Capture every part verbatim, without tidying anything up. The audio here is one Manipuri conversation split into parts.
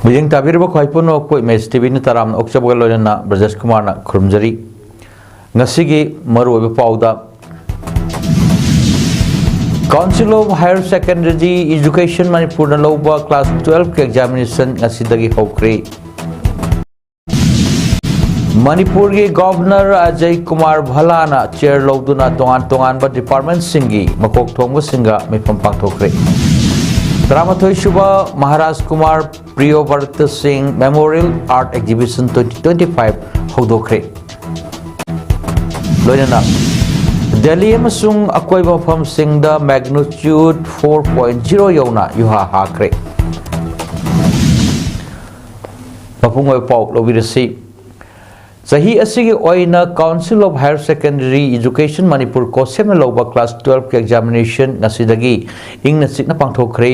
ꯃꯤꯠꯌꯦꯡ ꯇꯥꯕꯤꯔꯤꯕ ꯈ꯭ꯋꯥꯏ ꯄꯨꯝꯅꯃꯛꯄꯨ ꯏꯃꯦꯖ ꯇꯤꯚꯤꯅ ꯇꯔꯥꯝꯅ ꯑꯣꯛꯆꯕꯒ ꯂꯣꯏꯅꯅ ꯕ꯭ꯔꯖꯦꯁ ꯀꯨꯃꯥꯔꯅ ꯈꯨꯔꯨꯝꯖꯔꯤ꯫ ꯉꯁꯤꯒꯤ ꯃꯔꯨꯑꯣꯏꯕ ꯄꯥꯎꯗ, Council of Higher Secondary Education ꯃꯅꯤꯄꯨꯔꯅ ꯂꯧꯕ class twelve ꯀꯤ examination ꯉꯁꯤꯗꯒꯤ ꯍꯧꯈ꯭ꯔꯦ꯫ ꯃꯅꯤꯄꯨꯔꯒꯤ ꯒꯣꯚꯔꯅꯔ ꯑꯖꯌ ꯀꯨꯃꯥꯔ ꯚꯜꯂꯥꯅ chair ꯂꯧꯗꯨꯅ ꯇꯣꯉꯥꯟ ꯇꯣꯉꯥꯟꯕ department ꯁꯤꯡꯒꯤ ꯃꯀꯣꯛ ꯊꯣꯡꯕꯁꯤꯡꯒ ꯃꯤꯐꯝ ꯄꯥꯡꯊꯣꯛꯈ꯭ꯔꯦ꯫ ꯇꯔꯥꯃꯥꯊꯣꯏ ꯁꯨꯕ ꯃꯍꯥꯔꯥꯖ ꯀꯨꯃꯥꯔ ꯄ꯭ꯔꯤꯌꯣꯕ꯭ꯔꯇ ꯁꯤꯡ Memorial Art Exhibition twenty twenty-five ꯍꯧꯗꯣꯛꯈ꯭ꯔꯦ꯫ ꯂꯣꯏꯅꯅ ꯗꯦꯜꯂꯤ ꯑꯃꯁꯨꯡ ꯑꯀꯣꯏꯕ ꯃꯐꯝꯁꯤꯡꯗ magnitude four point zero ꯌꯧꯅ ꯌꯨꯍꯥ ꯍꯥꯈ꯭ꯔꯦ꯫ ꯃꯄꯨꯡ ꯑꯣꯏꯕ ꯄꯥꯎ ꯂꯧꯕꯤꯔꯁꯤ꯫ ꯆꯍꯤ ꯑꯁꯤꯒꯤ ꯑꯣꯏꯅ Council of Higher Secondary Education Manipur, ꯀꯣꯁꯦꯝꯅ ꯂꯧꯕ class twelve ꯀꯤ examination ꯉꯁꯤꯗꯒꯤ ꯏꯪꯅ ꯆꯤꯛꯅ ꯄꯥꯡꯊꯣꯛꯈ꯭ꯔꯦ꯫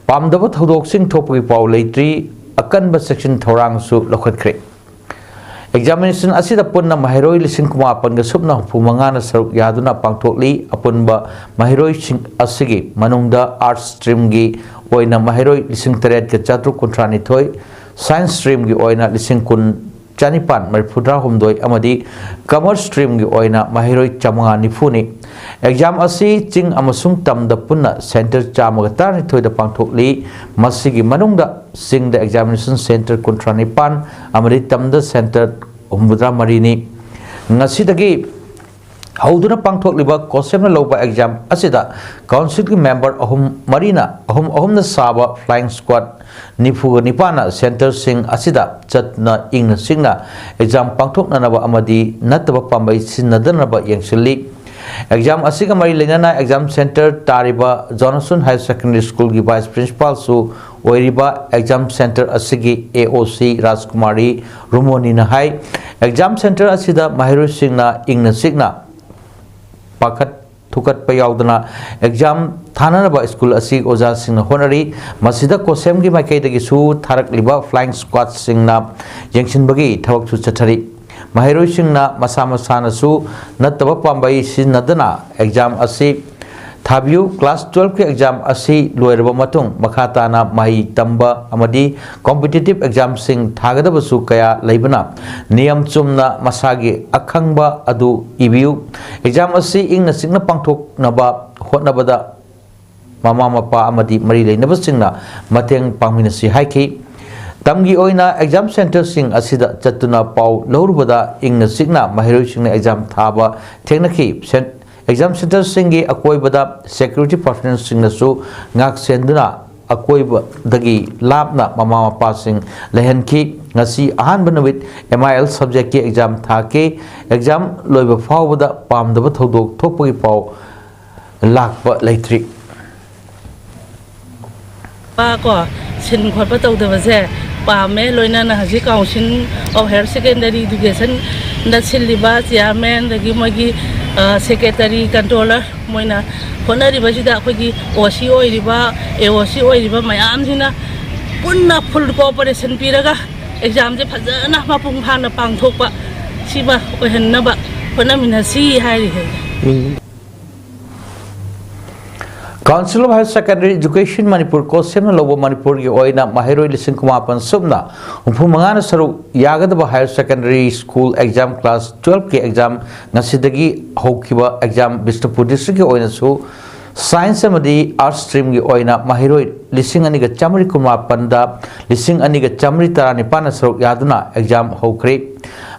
ꯄꯥꯝꯗꯕ ꯊꯧꯗꯣꯛꯁꯤꯡ ꯊꯣꯛꯄꯒꯤ ꯄꯥꯎ ꯂꯩꯇ꯭ꯔꯤ꯫ ꯑꯀꯟꯕ ꯆꯦꯛꯁꯤꯟ ꯊꯧꯔꯥꯡꯁꯨ ꯂꯧꯈꯠꯈ꯭ꯔꯦ꯫ Examination ꯑꯁꯤꯗ ꯄꯨꯟꯅ ꯃꯍꯩꯔꯣꯏ ꯂꯤꯁꯤꯡ ꯀꯨꯟꯃꯥꯄꯟꯒ ꯁꯨꯞꯅ ꯍꯨꯝꯐꯨ ꯃꯉꯥꯅ ꯁꯔꯨꯛ ꯌꯥꯗꯨꯅ ꯄꯥꯡꯊꯣꯛꯂꯤ꯫ ꯑꯄꯨꯟꯕ ꯃꯍꯩꯔꯣꯏꯁꯤꯡ ꯑꯁꯤꯒꯤ ꯃꯅꯨꯡꯗ Arts stream ꯒꯤ ꯑꯣꯏꯅ ꯃꯍꯩꯔꯣꯏ ꯂꯤꯁꯤꯡ ꯇꯔꯦꯠꯀ ꯆꯥꯇ꯭ꯔꯨꯛ ꯀꯨꯟꯊ꯭ꯔꯥ ꯅꯤꯊꯣꯏ, Science stream ꯒꯤ ꯑꯣꯏꯅ ꯂꯤꯁꯤꯡ ꯀꯨꯟ ꯆꯥꯅꯤꯄꯥꯟ ꯃꯔꯤꯐꯨꯇꯔꯥ ꯍꯨꯝꯗꯣꯏ ꯑꯃꯗꯤ Commerce stream ꯒꯤ ꯑꯣꯏꯅ ꯃꯍꯩꯔꯣꯏ ꯆꯥꯃꯉꯥ ꯅꯤꯐꯨꯅꯤ꯫ Exam ꯑꯁꯤ ꯆꯤꯡ ꯑꯃꯁꯨꯡ ꯇꯝꯗ ꯄꯨꯟꯅ centre ꯆꯥꯝꯃꯒ ꯇꯔꯥꯅꯤꯊꯣꯏꯗ ꯄꯥꯡꯊꯣꯛꯂꯤ꯫ ꯃꯁꯤꯒꯤ ꯃꯅꯨꯡꯗ ꯆꯤꯡꯗ examination centre ꯀꯨꯟꯊ꯭ꯔꯥ ꯅꯤꯄꯥꯟ ꯑꯃꯗꯤ ꯇꯝꯗ centre ꯍꯨꯝꯐꯨꯇꯔꯥ ꯃꯔꯤꯅꯤ꯫ ꯉꯁꯤꯗꯒꯤ ꯍꯧꯗꯨꯅ ꯄꯥꯡꯊꯣꯛꯂꯤꯕ ꯀꯣꯁꯦꯝꯅ ꯂꯧꯕ exam ꯑꯁꯤꯗ council ꯒꯤ member ꯑꯍꯨꯝ ꯃꯔꯤꯅ, ꯑꯍꯨꯝ ꯑꯍꯨꯝꯅ ꯁꯥꯕ flying squad ꯅꯤꯐꯨꯒ ꯅꯤꯄꯥꯟꯅ centre ꯁꯤꯡ ꯑꯁꯤꯗ ꯆꯠꯇꯨꯅ ꯏꯪꯅ ꯆꯤꯛꯅ exam ꯄꯥꯡꯊꯣꯛꯅꯅꯕ ꯑꯃꯗꯤ ꯅꯠꯇꯕ ꯄꯥꯝꯕꯩ ꯁꯤꯖꯤꯟꯅꯗꯅꯕ ꯌꯦꯡꯁꯤꯜꯂꯤ꯫ Exam ꯑꯁꯤꯒ ꯃꯔꯤ ꯂꯩꯅꯅ exam centre ꯇꯥꯔꯤꯕ Johnson Higher Secondary School ꯒꯤ vice principal ꯁꯨ ꯑꯣꯏꯔꯤꯕ exam centre ꯑꯁꯤꯒꯤ A O C ꯔꯥꯖꯀꯨꯃꯥꯔꯤ ꯔꯨꯃꯣꯅꯤꯅ high, exam centre ꯑꯁꯤꯗ ꯃꯍꯩꯔꯣꯏꯁꯤꯡꯅ ꯏꯪꯅ ꯆꯤꯛꯅ ꯄꯥꯈꯠ ꯊꯨꯀꯠꯄ ꯌꯥꯎꯗꯅ exam ꯊꯥꯅꯅꯕ school ꯑꯁꯤ ꯑꯣꯖꯥꯁꯤꯡꯅ ꯍꯣꯠꯅꯔꯤ꯫ ꯃꯁꯤꯗ ꯀꯣꯁꯦꯝꯒꯤ ꯃꯥꯏꯀꯩꯗꯒꯤꯁꯨ ꯊꯥꯔꯛꯂꯤꯕ flying squad ꯁꯤꯡꯅ ꯌꯦꯡꯁꯤꯟꯕꯒꯤ ꯊꯕꯛꯁꯨ ꯆꯠꯊꯔꯤ꯫ ꯃꯍꯩꯔꯣꯏꯁꯤꯡꯅ ꯃꯁꯥ ꯃꯁꯥꯅꯁꯨ ꯅꯠꯇꯕ ꯄꯥꯝꯕꯩ ꯁꯤꯖꯤꯟꯅꯗꯅ exam ꯑꯁꯤ ꯊꯥꯕꯤꯌꯨ꯫ Class twelve ꯀꯤ exam ꯑꯁꯤ ꯂꯣꯏꯔꯕ ꯃꯇꯨꯡ ꯃꯈꯥ ꯇꯥꯅ ꯃꯍꯩ ꯇꯝꯕ ꯑꯃꯗꯤ competitive exam ꯁꯤꯡ ꯊꯥꯒꯗꯕꯁꯨ ꯀꯌꯥ ꯂꯩꯕꯅ ꯅꯤꯌꯝ ꯆꯨꯝꯅ ꯃꯁꯥꯒꯤ ꯑꯈꯪꯕ ꯑꯗꯨ ꯏꯕꯤꯌꯨ꯫ Exam ꯑꯁꯤ ꯏꯪꯅ ꯆꯤꯛꯅ ꯄꯥꯡꯊꯣꯛꯅꯕ ꯍꯣꯠꯅꯕꯗ ꯃꯃꯥ ꯃꯄꯥ ꯑꯃꯗꯤ ꯃꯔꯤ ꯂꯩꯅꯕꯁꯤꯡꯅ ꯃꯇꯦꯡ ꯄꯥꯡꯃꯤꯟꯅꯁꯤ ꯍꯥꯏꯈꯤ꯫ ꯇꯝꯒꯤ ꯑꯣꯏꯅ exam centre ꯁꯤꯡ ꯑꯁꯤꯗ ꯆꯠꯇꯨꯅ ꯄꯥꯎ ꯂꯧꯔꯨꯕꯗ ꯏꯪꯅ ꯆꯤꯛꯅ ꯃꯍꯩꯔꯣꯏꯁꯤꯡꯅ exam ꯊꯥꯕ ꯊꯦꯡꯅꯈꯤ꯫ Cen-, exam centre ꯁꯤꯡꯒꯤ ꯑꯀꯣꯏꯕꯗ security personnel ꯁꯤꯡꯅꯁꯨ ꯉꯥꯛ ꯁꯦꯟꯗꯨꯅ ꯑꯀꯣꯏꯕꯗꯒꯤ ꯂꯥꯞꯅ ꯃꯃꯥ ꯃꯄꯥꯁꯤꯡ ꯂꯩꯍꯟꯈꯤ꯫ ꯉꯁꯤ ꯑꯍꯥꯟꯕ ꯅꯨꯃꯤꯠ M I L subject ꯀꯤ exam ꯊꯥꯈꯤ꯫ Exam ꯂꯣꯏꯕ ꯐꯥꯎꯕꯗ ꯄꯥꯝꯗꯕ ꯊꯧꯗꯣꯛ ꯊꯣꯛꯄꯒꯤ ꯄꯥꯎ ꯂꯥꯛꯄ ꯂꯩꯇ꯭ꯔꯤ꯫ ꯀꯣ, ꯁꯤꯟ ꯈꯣꯠꯄ ꯇꯧꯗꯕꯁꯦ ꯄꯥꯝꯃꯦ꯫ ꯂꯣꯏꯅꯅ ꯍꯧꯖꯤꯛ Council of Higher Secondary Education the ꯁꯤꯜꯂꯤꯕ chairman, ꯑꯗꯒꯤ ꯃꯣꯏꯒꯤ, ꯑ, secretary, controller, ꯃꯣꯏꯅ ꯍꯣꯠꯅꯔꯤꯕꯁꯤꯗ ꯑꯩꯈꯣꯏꯒꯤ O C ꯑꯣꯏꯔꯤꯕ, A O C ꯑꯣꯏꯔꯤꯕ ꯃꯌꯥꯝꯁꯤꯅ ꯄꯨꯟꯅ full cooperation ꯄꯤꯔꯒ exam ꯁꯦ ꯐꯖꯅ ꯃꯄꯨꯡ ꯐꯥꯅ ꯄꯥꯡꯊꯣꯛꯄ, ꯁꯤꯃ ꯑꯣꯏꯍꯟꯅꯕ ꯍꯣꯠꯅꯃꯤꯟꯅꯁꯤ ꯍꯥꯏꯔꯤ꯫ Council of Higher Secondary Education Manipur ꯀꯣ ꯁꯦꯝꯅ ꯂꯧꯕ ꯃꯅꯤꯄꯨꯔꯒꯤ ꯑꯣꯏꯅ ꯃꯍꯩꯔꯣꯏ ꯂꯤꯁꯤꯡ ꯀꯨꯟꯃꯥꯄꯟ ꯁꯨꯞꯅ ꯍꯨꯝꯐꯨ ꯃꯉꯥꯅ ꯁꯔꯨꯛ ꯌꯥꯒꯗꯕ higher secondary school exam class twelve ꯀꯤ exam ꯉꯁꯤꯗꯒꯤ ꯍꯧꯈꯤꯕ exam ꯕꯤꯁꯅꯨꯄꯨꯔ district ꯀꯤ ꯑꯣꯏꯅꯁꯨ science ꯑꯃꯗꯤ arts stream ꯒꯤ ꯑꯣꯏꯅ ꯃꯍꯩꯔꯣꯏ ꯂꯤꯁꯤꯡ ꯑꯅꯤꯒ ꯆꯥꯃꯔꯤ ꯀꯨꯟꯃꯥꯄꯟꯗ ꯂꯤꯁꯤꯡ ꯑꯅꯤꯒ ꯆꯥꯃꯔꯤ ꯇꯔꯥꯅꯤꯄꯥꯟꯅ ꯁꯔꯨꯛ ꯌꯥꯗꯨꯅ exam ꯍꯧꯈ꯭ꯔꯦ꯫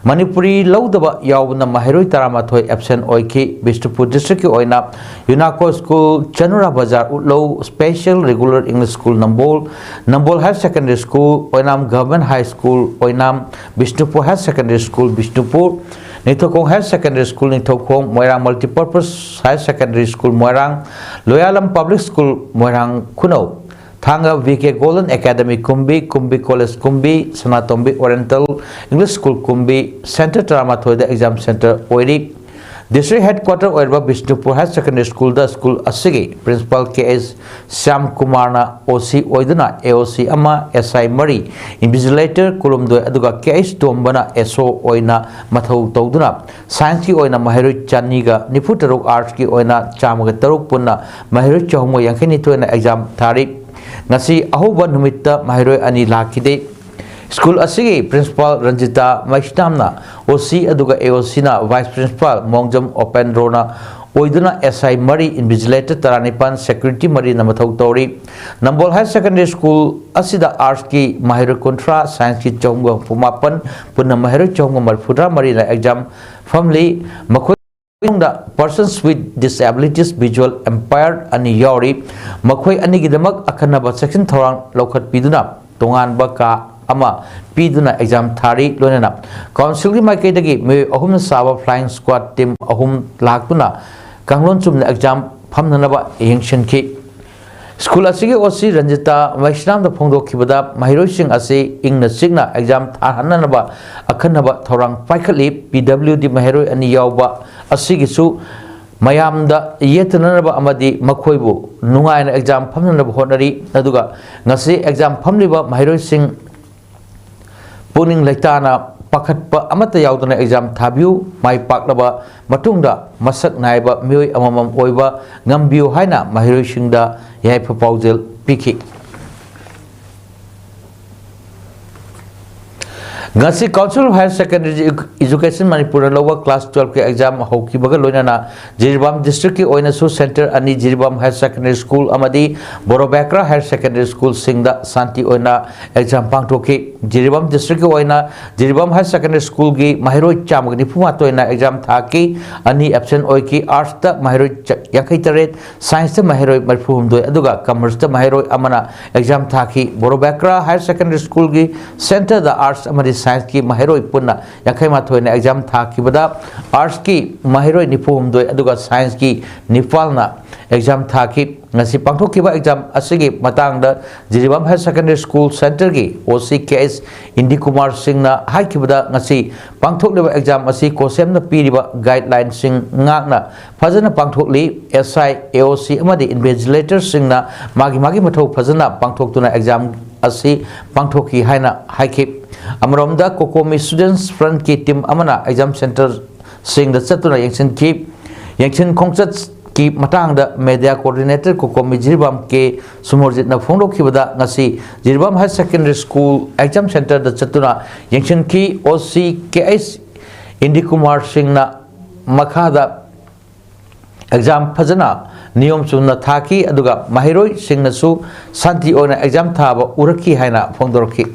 ꯃꯅꯤꯄꯨꯔꯤ ꯂꯧꯗꯕ ꯌꯥꯎꯕꯅ ꯃꯍꯩꯔꯣꯏ ꯇꯔꯥꯃꯥꯊꯣꯏ absent ꯑꯣꯏꯈꯤ꯫ ꯕꯤꯁꯅꯨꯄꯨꯔ district ꯀꯤ ꯑꯣꯏꯅ UNACO school, ꯆꯅꯨꯔꯥ ꯕꯖꯥꯔ, ꯎꯠꯂꯧ Special Regular English School ꯅꯝꯕꯣꯜ, ꯅꯝꯕꯣꯜ Higher Secondary School, ꯑꯣꯏꯅꯥꯝ Government High School, ꯑꯣꯏꯅꯥꯝ, Bishnupur Higher Secondary School, Bishnupur, Ningthoukhong Higher Secondary School, Ningthoukhong, ꯃꯣꯏꯔꯥꯡ Multipurpose Higher Secondary School, ꯃꯣꯏꯔꯥꯡ, ꯂꯣꯌꯥꯂꯝ Public School, ꯃꯣꯏꯔꯥꯡ ꯈꯨꯅꯧ, ꯊꯥꯡꯒ V K Golden Academy ꯀꯨꯝꯕꯤ, ꯀꯨꯝꯕꯤ College ꯀꯨꯝꯕꯤ, ꯁꯅꯥꯇꯣꯝꯕꯤ Oriental English School ꯀꯨꯝꯕꯤ, centre ꯇꯔꯥꯃꯥꯊꯣꯏꯗ exam centre ꯑꯣꯏꯔꯤ꯫ District Headquarter ꯑꯣꯏꯔꯤꯕ ꯕꯤꯁꯅꯨꯄꯨꯔ Higher Secondary Schoolꯗ school ꯑꯁꯤꯒꯤ Principal ꯀꯦ ꯑꯩꯆ ꯁ꯭ꯌꯥꯝ ꯀꯨꯃꯥꯔꯅ ꯑꯣ ꯁꯤ ꯑꯣꯏꯗꯨꯅ ꯑꯦ ꯑꯣ ꯁꯤ ꯑꯃ, ꯑꯦꯁ ꯑꯥꯏ ꯃꯔꯤ, Invigilator ꯀꯨꯟꯍꯨꯝꯗꯣꯏ ꯑꯗꯨꯒ ꯀꯦ ꯑꯩꯆ ꯇꯣꯝꯕꯅ ꯑꯦꯁ ꯑꯣ ꯑꯣꯏꯅ ꯃꯊꯧ ꯇꯧꯗꯨꯅ Scienceꯀꯤ ꯑꯣꯏꯅ ꯃꯍꯩꯔꯣꯏ ꯆꯅꯤꯒ ꯅꯤꯐꯨ ꯇꯔꯨꯛ, Artsꯀꯤ ꯑꯣꯏꯅ ꯆꯥꯝꯃꯒ ꯇꯔꯨꯛ, ꯄꯨꯟꯅ ꯃꯍꯩꯔꯣꯏ ꯆꯍꯨꯝꯒ ꯌꯥꯡꯈꯩ ꯅꯤꯊꯣꯏꯅ exam ꯊꯥꯔꯤ꯫ ꯉꯁꯤ ꯑꯍꯧꯕ ꯅꯨꯃꯤꯠꯇ ꯃꯍꯩꯔꯣꯏ ꯑꯅꯤ ꯂꯥꯛꯈꯤꯗꯦ꯫ School ꯑꯁꯤꯒꯤ Principal ꯔꯟꯖꯤꯇꯥ ꯃꯩꯁꯅꯥꯝꯅ ꯑꯣ ꯁꯤ ꯑꯗꯨꯒ ꯑꯦ ꯑꯣ ꯁꯤꯅ Vice Principal ꯃꯣꯡꯖꯝ ꯑꯣꯄꯦꯟꯗ꯭ꯔꯣꯅ ꯑꯣꯏꯗꯨꯅ ꯑꯦꯁ ꯑꯥꯏ ꯃꯔꯤ, Invigilator ꯇꯔꯥꯅꯤꯄꯥꯟ, Security ꯃꯔꯤꯅ ꯃꯊꯧ ꯇꯧꯔꯤ꯫ ꯅꯝꯕꯣꯜ Higher Secondary School ꯑꯁꯤꯗ Artsꯀꯤ ꯃꯍꯩꯔꯣꯏ ꯀꯨꯟꯊ꯭ꯔꯥ, Scienceꯀꯤ ꯆꯍꯨꯝꯒ ꯍꯨꯝꯐꯨ ꯃꯥꯄꯟ, ꯄꯨꯟꯅ ꯃꯍꯩꯔꯣꯏ ꯆꯍꯨꯝꯒ ꯃꯔꯤꯐꯨꯇꯔꯥ ꯃꯔꯤꯅ exam ꯐꯝꯂꯤ꯫ ꯃꯈꯣꯏ ꯃꯅꯨꯡꯗ persons with disabilities, visual impaired ꯑꯅꯤ ꯌꯥꯎꯔꯤ꯫ ꯃꯈꯣꯏ ꯑꯅꯤꯒꯤꯗꯃꯛ ꯑꯈꯟꯅꯕ ꯆꯦꯛꯁꯤꯟ ꯊꯧꯔꯥꯡ ꯂꯧꯈꯠꯄꯤꯗꯨꯅ ꯇꯣꯉꯥꯟꯕ ꯀꯥ ꯑꯃ ꯄꯤꯗꯨꯅ exam ꯊꯥꯔꯤ꯫ ꯂꯣꯏꯅꯅ Councilꯒꯤ ꯃꯥꯏꯀꯩꯗꯒꯤ ꯃꯤꯑꯣꯏ ꯑꯍꯨꯝꯅ ꯁꯥꯕ flying squad team ꯑꯍꯨꯝ ꯂꯥꯛꯇꯨꯅ ꯀꯥꯡꯂꯣꯟ ꯆꯨꯝꯅ exam ꯐꯝꯅꯅꯕ ꯌꯦꯡꯁꯤꯟꯈꯤ꯫ School ꯑꯁꯤꯒꯤ ꯑꯣ ꯁꯤ ꯔꯟꯖꯤꯇꯥ ꯃꯩꯁꯅꯥꯝꯗ ꯐꯣꯡꯗꯣꯛꯈꯤꯕꯗ, ꯃꯍꯩꯔꯣꯏꯁꯤꯡ ꯑꯁꯤ ꯏꯪꯅ ꯆꯤꯛꯅ exam ꯊꯥꯍꯟꯅꯅꯕ ꯑꯈꯟꯅꯕ ꯊꯧꯔꯥꯡ ꯄꯥꯏꯈꯠꯂꯤ꯫ ꯄꯤ ꯗꯕ꯭ꯂꯤꯎ ꯗꯤ ꯃꯍꯩꯔꯣꯏ ꯑꯅꯤ ꯌꯥꯎꯕ ꯑꯁꯤꯒꯤꯁꯨ ꯃꯌꯥꯝꯗ ꯌꯦꯠꯇꯅꯅꯕ ꯑꯃꯗꯤ ꯃꯈꯣꯏꯕꯨ ꯅꯨꯡꯉꯥꯏꯅ exam ꯐꯝꯅꯅꯕ ꯍꯣꯠꯅꯔꯤ꯫ ꯑꯗꯨꯒ ꯉꯁꯤ exam ꯐꯝꯂꯤꯕ ꯃꯍꯩꯔꯣꯏꯁꯤꯡ ꯄꯨꯛꯅꯤꯡ ꯂꯩꯇꯥꯅ ꯄꯥꯈꯠꯄ ꯑꯃꯠꯇ ꯌꯥꯎꯗꯅ exam ꯊꯥꯕꯤꯌꯨ꯫ ꯃꯥꯏ ꯄꯥꯛꯂꯕ ꯃꯇꯨꯡꯗ ꯃꯁꯛ ꯅꯥꯏꯕ ꯃꯤꯑꯣꯏ ꯑꯃꯃꯝ ꯑꯣꯏꯕ ꯉꯝꯕꯤꯌꯨ ꯍꯥꯏꯅ ꯃꯍꯩꯔꯣꯏꯁꯤꯡꯗ ꯌꯥꯏꯐ ꯄꯥꯎꯖꯦꯜ ꯄꯤꯈꯤ꯫ ꯉꯁꯤ Council of Higher Secondary Education ꯃꯅꯤꯄꯨꯔꯅ ꯂꯧꯕ class twelveꯀꯤ exam ꯍꯧꯈꯤꯕꯒ ꯂꯣꯏꯅꯅ ꯖꯤꯔꯤꯕꯥꯝ districtꯀꯤ ꯑꯣꯏꯅꯁꯨ center ꯑꯅꯤ, ꯖꯤꯔꯤꯕꯥꯝ Higher Secondary School ꯑꯃꯗꯤ ꯕꯣꯔꯣꯕꯦꯀ꯭ꯔꯥ Higher Secondary Schoolꯁꯤꯡꯗ ꯁꯥꯟꯇꯤ ꯑꯣꯏꯅ exam ꯄꯥꯡꯊꯣꯛꯈꯤ꯫ ꯖꯤꯔꯤꯕꯥꯝ districtꯀꯤ ꯑꯣꯏꯅ ꯖꯤꯔꯤꯕꯥꯝ Higher Secondary Schoolꯒꯤ ꯃꯍꯩꯔꯣꯏ ꯆꯥꯝꯃꯒ ꯅꯤꯐꯨ ꯃꯥꯊꯣꯏꯅ exam ꯊꯥꯈꯤ꯫ ꯑꯅꯤ absent ꯑꯣꯏꯈꯤ꯫ Artsꯇ ꯃꯍꯩꯔꯣꯏ ꯆ-, ꯌꯥꯡꯈꯩ ꯇꯔꯦꯠ, Scienceꯇ ꯃꯍꯩꯔꯣꯏ ꯃꯔꯤꯐꯨ ꯍꯨꯝꯗꯣꯏ, ꯑꯗꯨꯒ Commerceꯇ ꯃꯍꯩꯔꯣꯏ ꯑꯃꯅ exam ꯊꯥꯈꯤ꯫ ꯕꯣꯔꯣꯕꯦꯀ꯭ꯔꯥ Higher Secondary Schoolꯒꯤ centreꯗ Arts ꯑꯃꯗꯤ Scienceꯀꯤ ꯃꯍꯩꯔꯣꯏ ꯄꯨꯟꯅ ꯌꯥꯡꯈꯩ ꯃꯥꯊꯣꯏꯅ exam ꯊꯥꯈꯤꯕꯗ, Artsꯀꯤ ꯃꯍꯩꯔꯣꯏ ꯅꯤꯐꯨ ꯍꯨꯝꯗꯣꯏ ꯑꯗꯨꯒ Scienceꯀꯤ ꯅꯤꯄꯥꯜꯅ exam ꯊꯥꯈꯤ꯫ ꯉꯁꯤ ꯄꯥꯡꯊꯣꯛꯈꯤꯕ exam ꯑꯁꯤꯒꯤ ꯃꯇꯥꯡꯗ Jiribam Higher Secondary School Centreꯒꯤ OC ꯀꯦ ꯑꯦꯁ ꯏꯟꯗꯤꯀꯨꯃꯥꯔ ꯁꯤꯡꯅ ꯍꯥꯏꯈꯤꯕꯗ, ꯉꯁꯤ ꯄꯥꯡꯊꯣꯛꯂꯤꯕ exam ꯑꯁꯤ COHSEMꯅ ꯄꯤꯔꯤꯕ guidelineꯁꯤꯡ ꯉꯥꯛꯅ ꯐꯖꯅ ꯄꯥꯡꯊꯣꯛꯂꯤ꯫ SI, AOC ꯑꯃꯗꯤ invigilatorꯁꯤꯡꯅ ꯃꯥꯒꯤ ꯃꯥꯒꯤ ꯃꯊꯧ ꯐꯖꯅ ꯄꯥꯡꯊꯣꯛꯇꯨꯅ exam ꯑꯁꯤ ꯄꯥꯡꯊꯣꯛꯈꯤ ꯍꯥꯏꯅ ꯍꯥꯏꯈꯤ꯫ ꯑꯃꯔꯣꯝꯗ, COCOMI Students Frontꯀꯤ team ꯑꯃꯅ exam centreꯁꯤꯡꯗ ꯆꯠꯇꯨꯅ ꯌꯦꯡꯁꯤꯟꯈꯤ꯫ ꯌꯦꯡꯁꯤꯟ ꯈꯣꯡꯆꯠꯀꯤ ꯃꯇꯥꯡꯗ media coordinator COCOMI ꯖꯤꯔꯤꯕꯥꯝ ꯀꯦ ꯁꯨꯃꯔꯖꯤꯠꯅ ꯐꯣꯡꯗꯣꯛꯈꯤꯕꯗ, ꯉꯁꯤ Jiribam Higher Secondary School exam centreꯗ ꯆꯠꯇꯨꯅ ꯌꯦꯡꯁꯤꯟꯈꯤ꯫ OC ꯀꯦ ꯑꯦꯁ ꯏꯟꯗꯤꯀꯨꯃꯥꯔ ꯁꯤꯡꯅ ꯃꯈꯥꯗ exam ꯐꯖꯅ ꯅꯤꯌꯣꯝ ꯆꯨꯝꯅ ꯊꯥꯈꯤ, ꯑꯗꯨꯒ ꯃꯍꯩꯔꯣꯏꯁꯤꯡꯅꯁꯨ ꯁꯥꯟꯇꯤ ꯑꯣꯏꯅ exam ꯊꯥꯕ ꯎꯔꯛꯈꯤ ꯍꯥꯏꯅ ꯐꯣꯡꯗꯣꯔꯛꯈꯤ꯫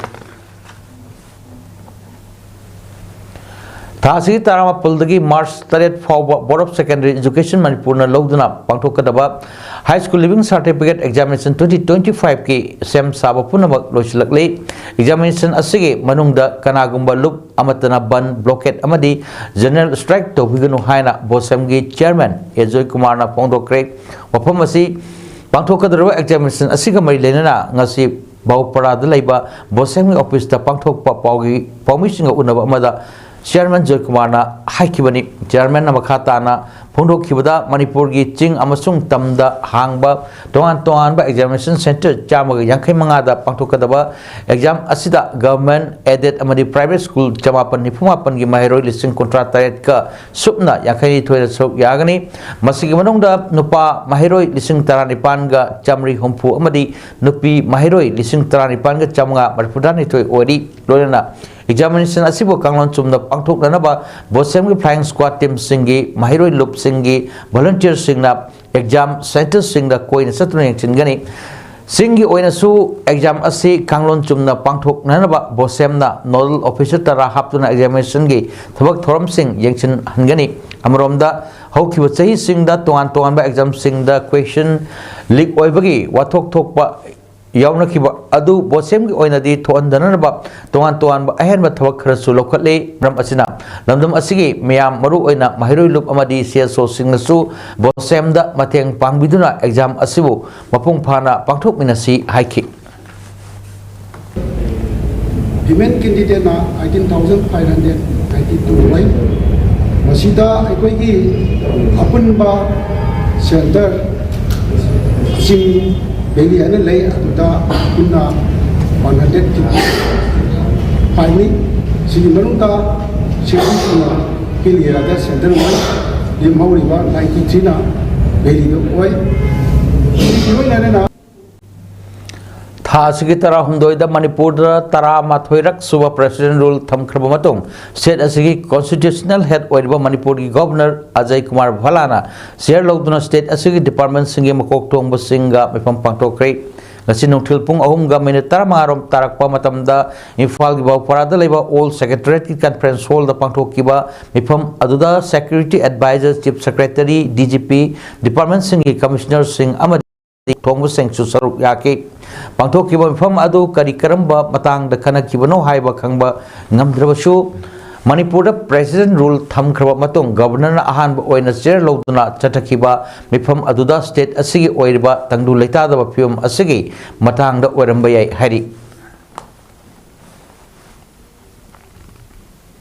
ꯊꯥ ꯑꯁꯤꯒꯤ ꯇꯔꯥꯃꯥꯄꯜꯗꯒꯤ March ꯇꯔꯦꯠ ꯐꯥꯎꯕ Board of Secondary Education ꯃꯅꯤꯄꯨꯔꯅ ꯂꯧꯗꯨꯅ ꯄꯥꯡꯊꯣꯛꯀꯗꯕ High School Leaving Certificate Examination twenty twenty-fiveꯀꯤ ꯁꯦꯝ ꯁꯥꯕ ꯄꯨꯝꯅꯃꯛ ꯂꯣꯏꯁꯤꯜꯂꯛꯂꯤ꯫ Examination ꯑꯁꯤꯒꯤ ꯃꯅꯨꯡꯗ ꯀꯅꯥꯒꯨꯝꯕ ꯂꯨꯞ ꯑꯃꯠꯇꯅ ꯕꯟ, blockade ꯑꯃꯗꯤ general strike ꯇꯧꯕꯤꯒꯅꯨ ꯍꯥꯏꯅ BOSEMꯒꯤ chairman ꯑꯦ ꯖꯣꯏꯀꯨꯃꯥꯔꯅ ꯐꯣꯡꯗꯣꯛꯈ꯭ꯔꯦ꯫ ꯋꯥꯐꯝ ꯑꯁꯤ ꯄꯥꯡꯊꯣꯛꯀꯗꯧꯔꯤꯕ examination ꯑꯁꯤꯒ ꯃꯔꯤ ꯂꯩꯅꯅ ꯉꯁꯤ ꯕꯥꯎꯄꯔꯥꯗ ꯂꯩꯕ BOSEMꯒꯤ officeꯇ ꯄꯥꯡꯊꯣꯛꯄ ꯄꯥꯎꯒꯤ ꯄꯥꯎꯃꯤꯁꯤꯡꯒ ꯎꯅꯕ ꯑꯃꯗ chairman ꯖꯣꯏꯀꯨꯃꯥꯔꯅ ꯍꯥꯏꯈꯤꯕꯅꯤ꯫ Chairmanꯅ ꯃꯈꯥ ꯇꯥꯅ ꯐꯣꯡꯗꯣꯛꯈꯤꯕꯗ, ꯃꯅꯤꯄꯨꯔꯒꯤ ꯆꯤꯡ ꯑꯃꯁꯨꯡ ꯇꯝꯗ ꯍꯥꯡꯕ ꯇꯣꯉꯥꯟ ꯇꯣꯉꯥꯟꯕ examination centre ꯆꯥꯝꯃꯒ ꯌꯥꯡꯈꯩ ꯃꯉꯥꯗ ꯄꯥꯡꯊꯣꯛꯀꯗꯕ exam ꯑꯁꯤꯗ government aided ꯑꯃꯗꯤ private school ꯆꯃꯥꯄꯟ ꯅꯤꯐꯨ ꯃꯥꯄꯟꯒꯤ ꯃꯍꯩꯔꯣꯏ ꯂꯤꯁꯤꯡ ꯀꯨꯟꯊ꯭ꯔꯥ ꯇꯔꯦꯠꯀ ꯁꯨꯞꯅ ꯌꯥꯡꯈꯩ ꯅꯤꯊꯣꯏꯅ ꯁꯔꯨꯛ ꯌꯥꯒꯅꯤ꯫ ꯃꯁꯤꯒꯤ ꯃꯅꯨꯡꯗ ꯅꯨꯄꯥ ꯃꯍꯩꯔꯣꯏ ꯂꯤꯁꯤꯡ ꯇꯔꯥꯅꯤꯄꯥꯟꯒ ꯆꯥꯃꯔꯤ ꯍꯨꯝꯐꯨ ꯑꯃꯗꯤ ꯅꯨꯄꯤ ꯃꯍꯩꯔꯣꯏ ꯂꯤꯁꯤꯡ ꯇꯔꯥꯅꯤꯄꯥꯟꯒ ꯆꯥꯃꯉꯥ ꯃꯔꯤꯐꯨꯇꯔꯥꯅꯤꯊꯣꯏ ꯑꯣꯏꯔꯤ꯫ ꯂꯣꯏꯅꯅ examination ꯑꯁꯤꯕꯨ ꯀꯥꯡꯂꯣꯟ ꯆꯨꯝꯅ ꯄꯥꯡꯊꯣꯛꯅꯅꯕ BOSEMꯒꯤ flying squad teamꯁꯤꯡꯒꯤ ꯃꯍꯩꯔꯣꯏ ꯂꯨꯞꯁꯤꯡꯒꯤ volunteerꯁꯤꯡꯅ exam centreꯁꯤꯡꯗ ꯀꯣꯏꯅ ꯆꯠꯇꯨꯅ ꯌꯦꯡꯁꯤꯟꯒꯅꯤ꯫ ꯆꯤꯡꯒꯤ ꯑꯣꯏꯅꯁꯨ exam ꯑꯁꯤ ꯀꯥꯡꯂꯣꯟ ꯆꯨꯝꯅ ꯄꯥꯡꯊꯣꯛꯅꯅꯕ BOSEMꯅ nodal officer ꯇꯔꯥ ꯍꯥꯞꯇꯨꯅ examinationꯒꯤ ꯊꯕꯛ ꯊꯧꯔꯝꯁꯤꯡ ꯌꯦꯡꯁꯤꯟꯍꯟꯒꯅꯤ꯫ ꯑꯃꯔꯣꯝꯗ, ꯍꯧꯈꯤꯕ ꯆꯍꯤꯁꯤꯡꯗ ꯇꯣꯉꯥꯟ ꯇꯣꯉꯥꯟꯕ examꯁꯤꯡꯗ question leak ꯑꯣꯏꯕꯒꯤ ꯋꯥꯊꯣꯛ ꯊꯣꯛꯄ ꯌꯥꯎꯅꯈꯤꯕ ꯑꯗꯨ ꯕꯣꯁꯦꯝꯒꯤ ꯑꯣꯏꯅꯗꯤ ꯊꯣꯛꯍꯟꯗꯅꯕ ꯇꯣꯉꯥꯟ ꯇꯣꯉꯥꯟꯕ ꯑꯍꯦꯟꯕ ꯊꯕꯛ ꯈꯔꯁꯨ ꯂꯧꯈꯠꯂꯤ꯫ ꯃꯔꯝ ꯑꯁꯤꯅ ꯂꯝꯗꯝ ꯑꯁꯤꯒꯤ ꯃꯤꯌꯥꯝ, ꯃꯔꯨꯑꯣꯏꯅ ꯃꯍꯩꯔꯣꯏ ꯂꯨꯞ ꯑꯃꯗꯤ ꯁꯤ ꯑꯦꯁ ꯑꯣꯁꯤꯡꯅꯁꯨ ꯕꯣꯁꯦꯝꯗ ꯃꯇꯦꯡ ꯄꯥꯡꯕꯤꯗꯨꯅ ꯑꯦꯛꯖꯥꯝ ꯑꯁꯤꯕꯨ ꯃꯄꯨꯡ ꯐꯥꯅ ꯄꯥꯡꯊꯣꯛꯃꯤꯟꯅꯁꯤ ꯍꯥꯏꯈꯤ꯫ Female candidateꯅ eighteen thousand five hundred ninety two ꯑꯣꯏ꯫ ꯃꯁꯤꯗ ꯑꯩꯈꯣꯏꯒꯤ ꯑꯄꯨꯟꯕ centre ꯆꯤꯡ valley ꯍꯥꯏꯅ ꯂꯩ, ꯑꯗꯨꯗ ꯄꯨꯟꯅ one hundred fifty fiveꯅꯤ꯫ ꯁꯤꯒꯤ ꯃꯅꯨꯡꯗ sixty two ꯅ Hill Areaꯗ centre ꯑꯣꯏ꯫ ꯂꯦꯝꯍꯧꯔꯤꯕ ninety threeꯅ valleyꯗ ꯑꯣꯏ꯫ ꯃꯁꯤꯒꯤ ꯂꯣꯏꯅꯅ ꯊꯥ ꯑꯁꯤꯒꯤ ꯇꯔꯥꯍꯨꯝꯗꯣꯏꯗ ꯃꯅꯤꯄꯨꯔꯗ ꯇꯔꯥꯃꯥꯊꯣꯏꯔꯛ ꯁꯨꯕ President Rule ꯊꯝꯈ꯭ꯔꯕ ꯃꯇꯨꯡ, state ꯑꯁꯤꯒꯤ constitutional head ꯑꯣꯏꯔꯤꯕ ꯃꯅꯤꯄꯨꯔꯒꯤ Governor ꯑꯖꯌ ꯀꯨꯃꯥꯔ ꯚꯜꯂꯥꯅ chair ꯂꯧꯗꯨꯅ state ꯑꯁꯤꯒꯤ departmentꯁꯤꯡꯒꯤ ꯃꯀꯣꯛ ꯊꯣꯡꯕꯁꯤꯡꯒ ꯃꯤꯐꯝ ꯄꯥꯡꯊꯣꯛꯈ꯭ꯔꯦ꯫ ꯉꯁꯤ ꯅꯨꯡꯊꯤꯜ ꯄꯨꯡ ꯑꯍꯨꯝꯒ minute ꯇꯔꯥꯃꯉꯥ ꯔꯣꯝ ꯇꯥꯔꯛꯄ ꯃꯇꯝꯗ ꯏꯝꯐꯥꯜꯒꯤ ꯕꯥꯎꯄꯥꯔꯥꯗ ꯂꯩꯕ Old Secretariatꯀꯤ conference hallꯗ ꯄꯥꯡꯊꯣꯛꯈꯤꯕ ꯃꯤꯐꯝ ꯑꯗꯨꯗ Security Advisor, Chief Secretary, D G P, departmentꯁꯤꯡꯒꯤ commissionerꯁꯤꯡ ꯑꯃꯗꯤ ꯊꯣꯡꯕꯁꯤꯡꯁꯨ ꯁꯔꯨꯛ ꯌꯥꯈꯤ꯫ ꯄꯥꯡꯊꯣꯛꯈꯤꯕ ꯃꯤꯐꯝ ꯑꯗꯨ ꯀꯔꯤ ꯀꯔꯝꯕ ꯃꯇꯥꯡꯗ ꯈꯟꯅꯈꯤꯕꯅꯣ ꯍꯥꯏꯕ ꯈꯪꯕ ꯉꯝꯗ꯭ꯔꯕꯁꯨ, ꯃꯅꯤꯄꯨꯔꯗ President Rule ꯊꯝꯈ꯭ꯔꯕ ꯃꯇꯨꯡ Governorꯅ ꯑꯍꯥꯟꯕ ꯑꯣꯏꯅ chair ꯂꯧꯗꯨꯅ ꯆꯠꯊꯈꯤꯕ ꯃꯤꯐꯝ ꯑꯗꯨꯗ state ꯑꯁꯤꯒꯤ ꯑꯣꯏꯔꯤꯕ ꯇꯪꯗꯨ ꯂꯩꯇꯥꯗꯕ ꯐꯤꯕꯝ ꯑꯁꯤꯒꯤ ꯃꯇꯥꯡꯗ ꯑꯣꯏꯔꯝꯕ ꯌꯥꯏ ꯍꯥꯏꯔꯤ꯫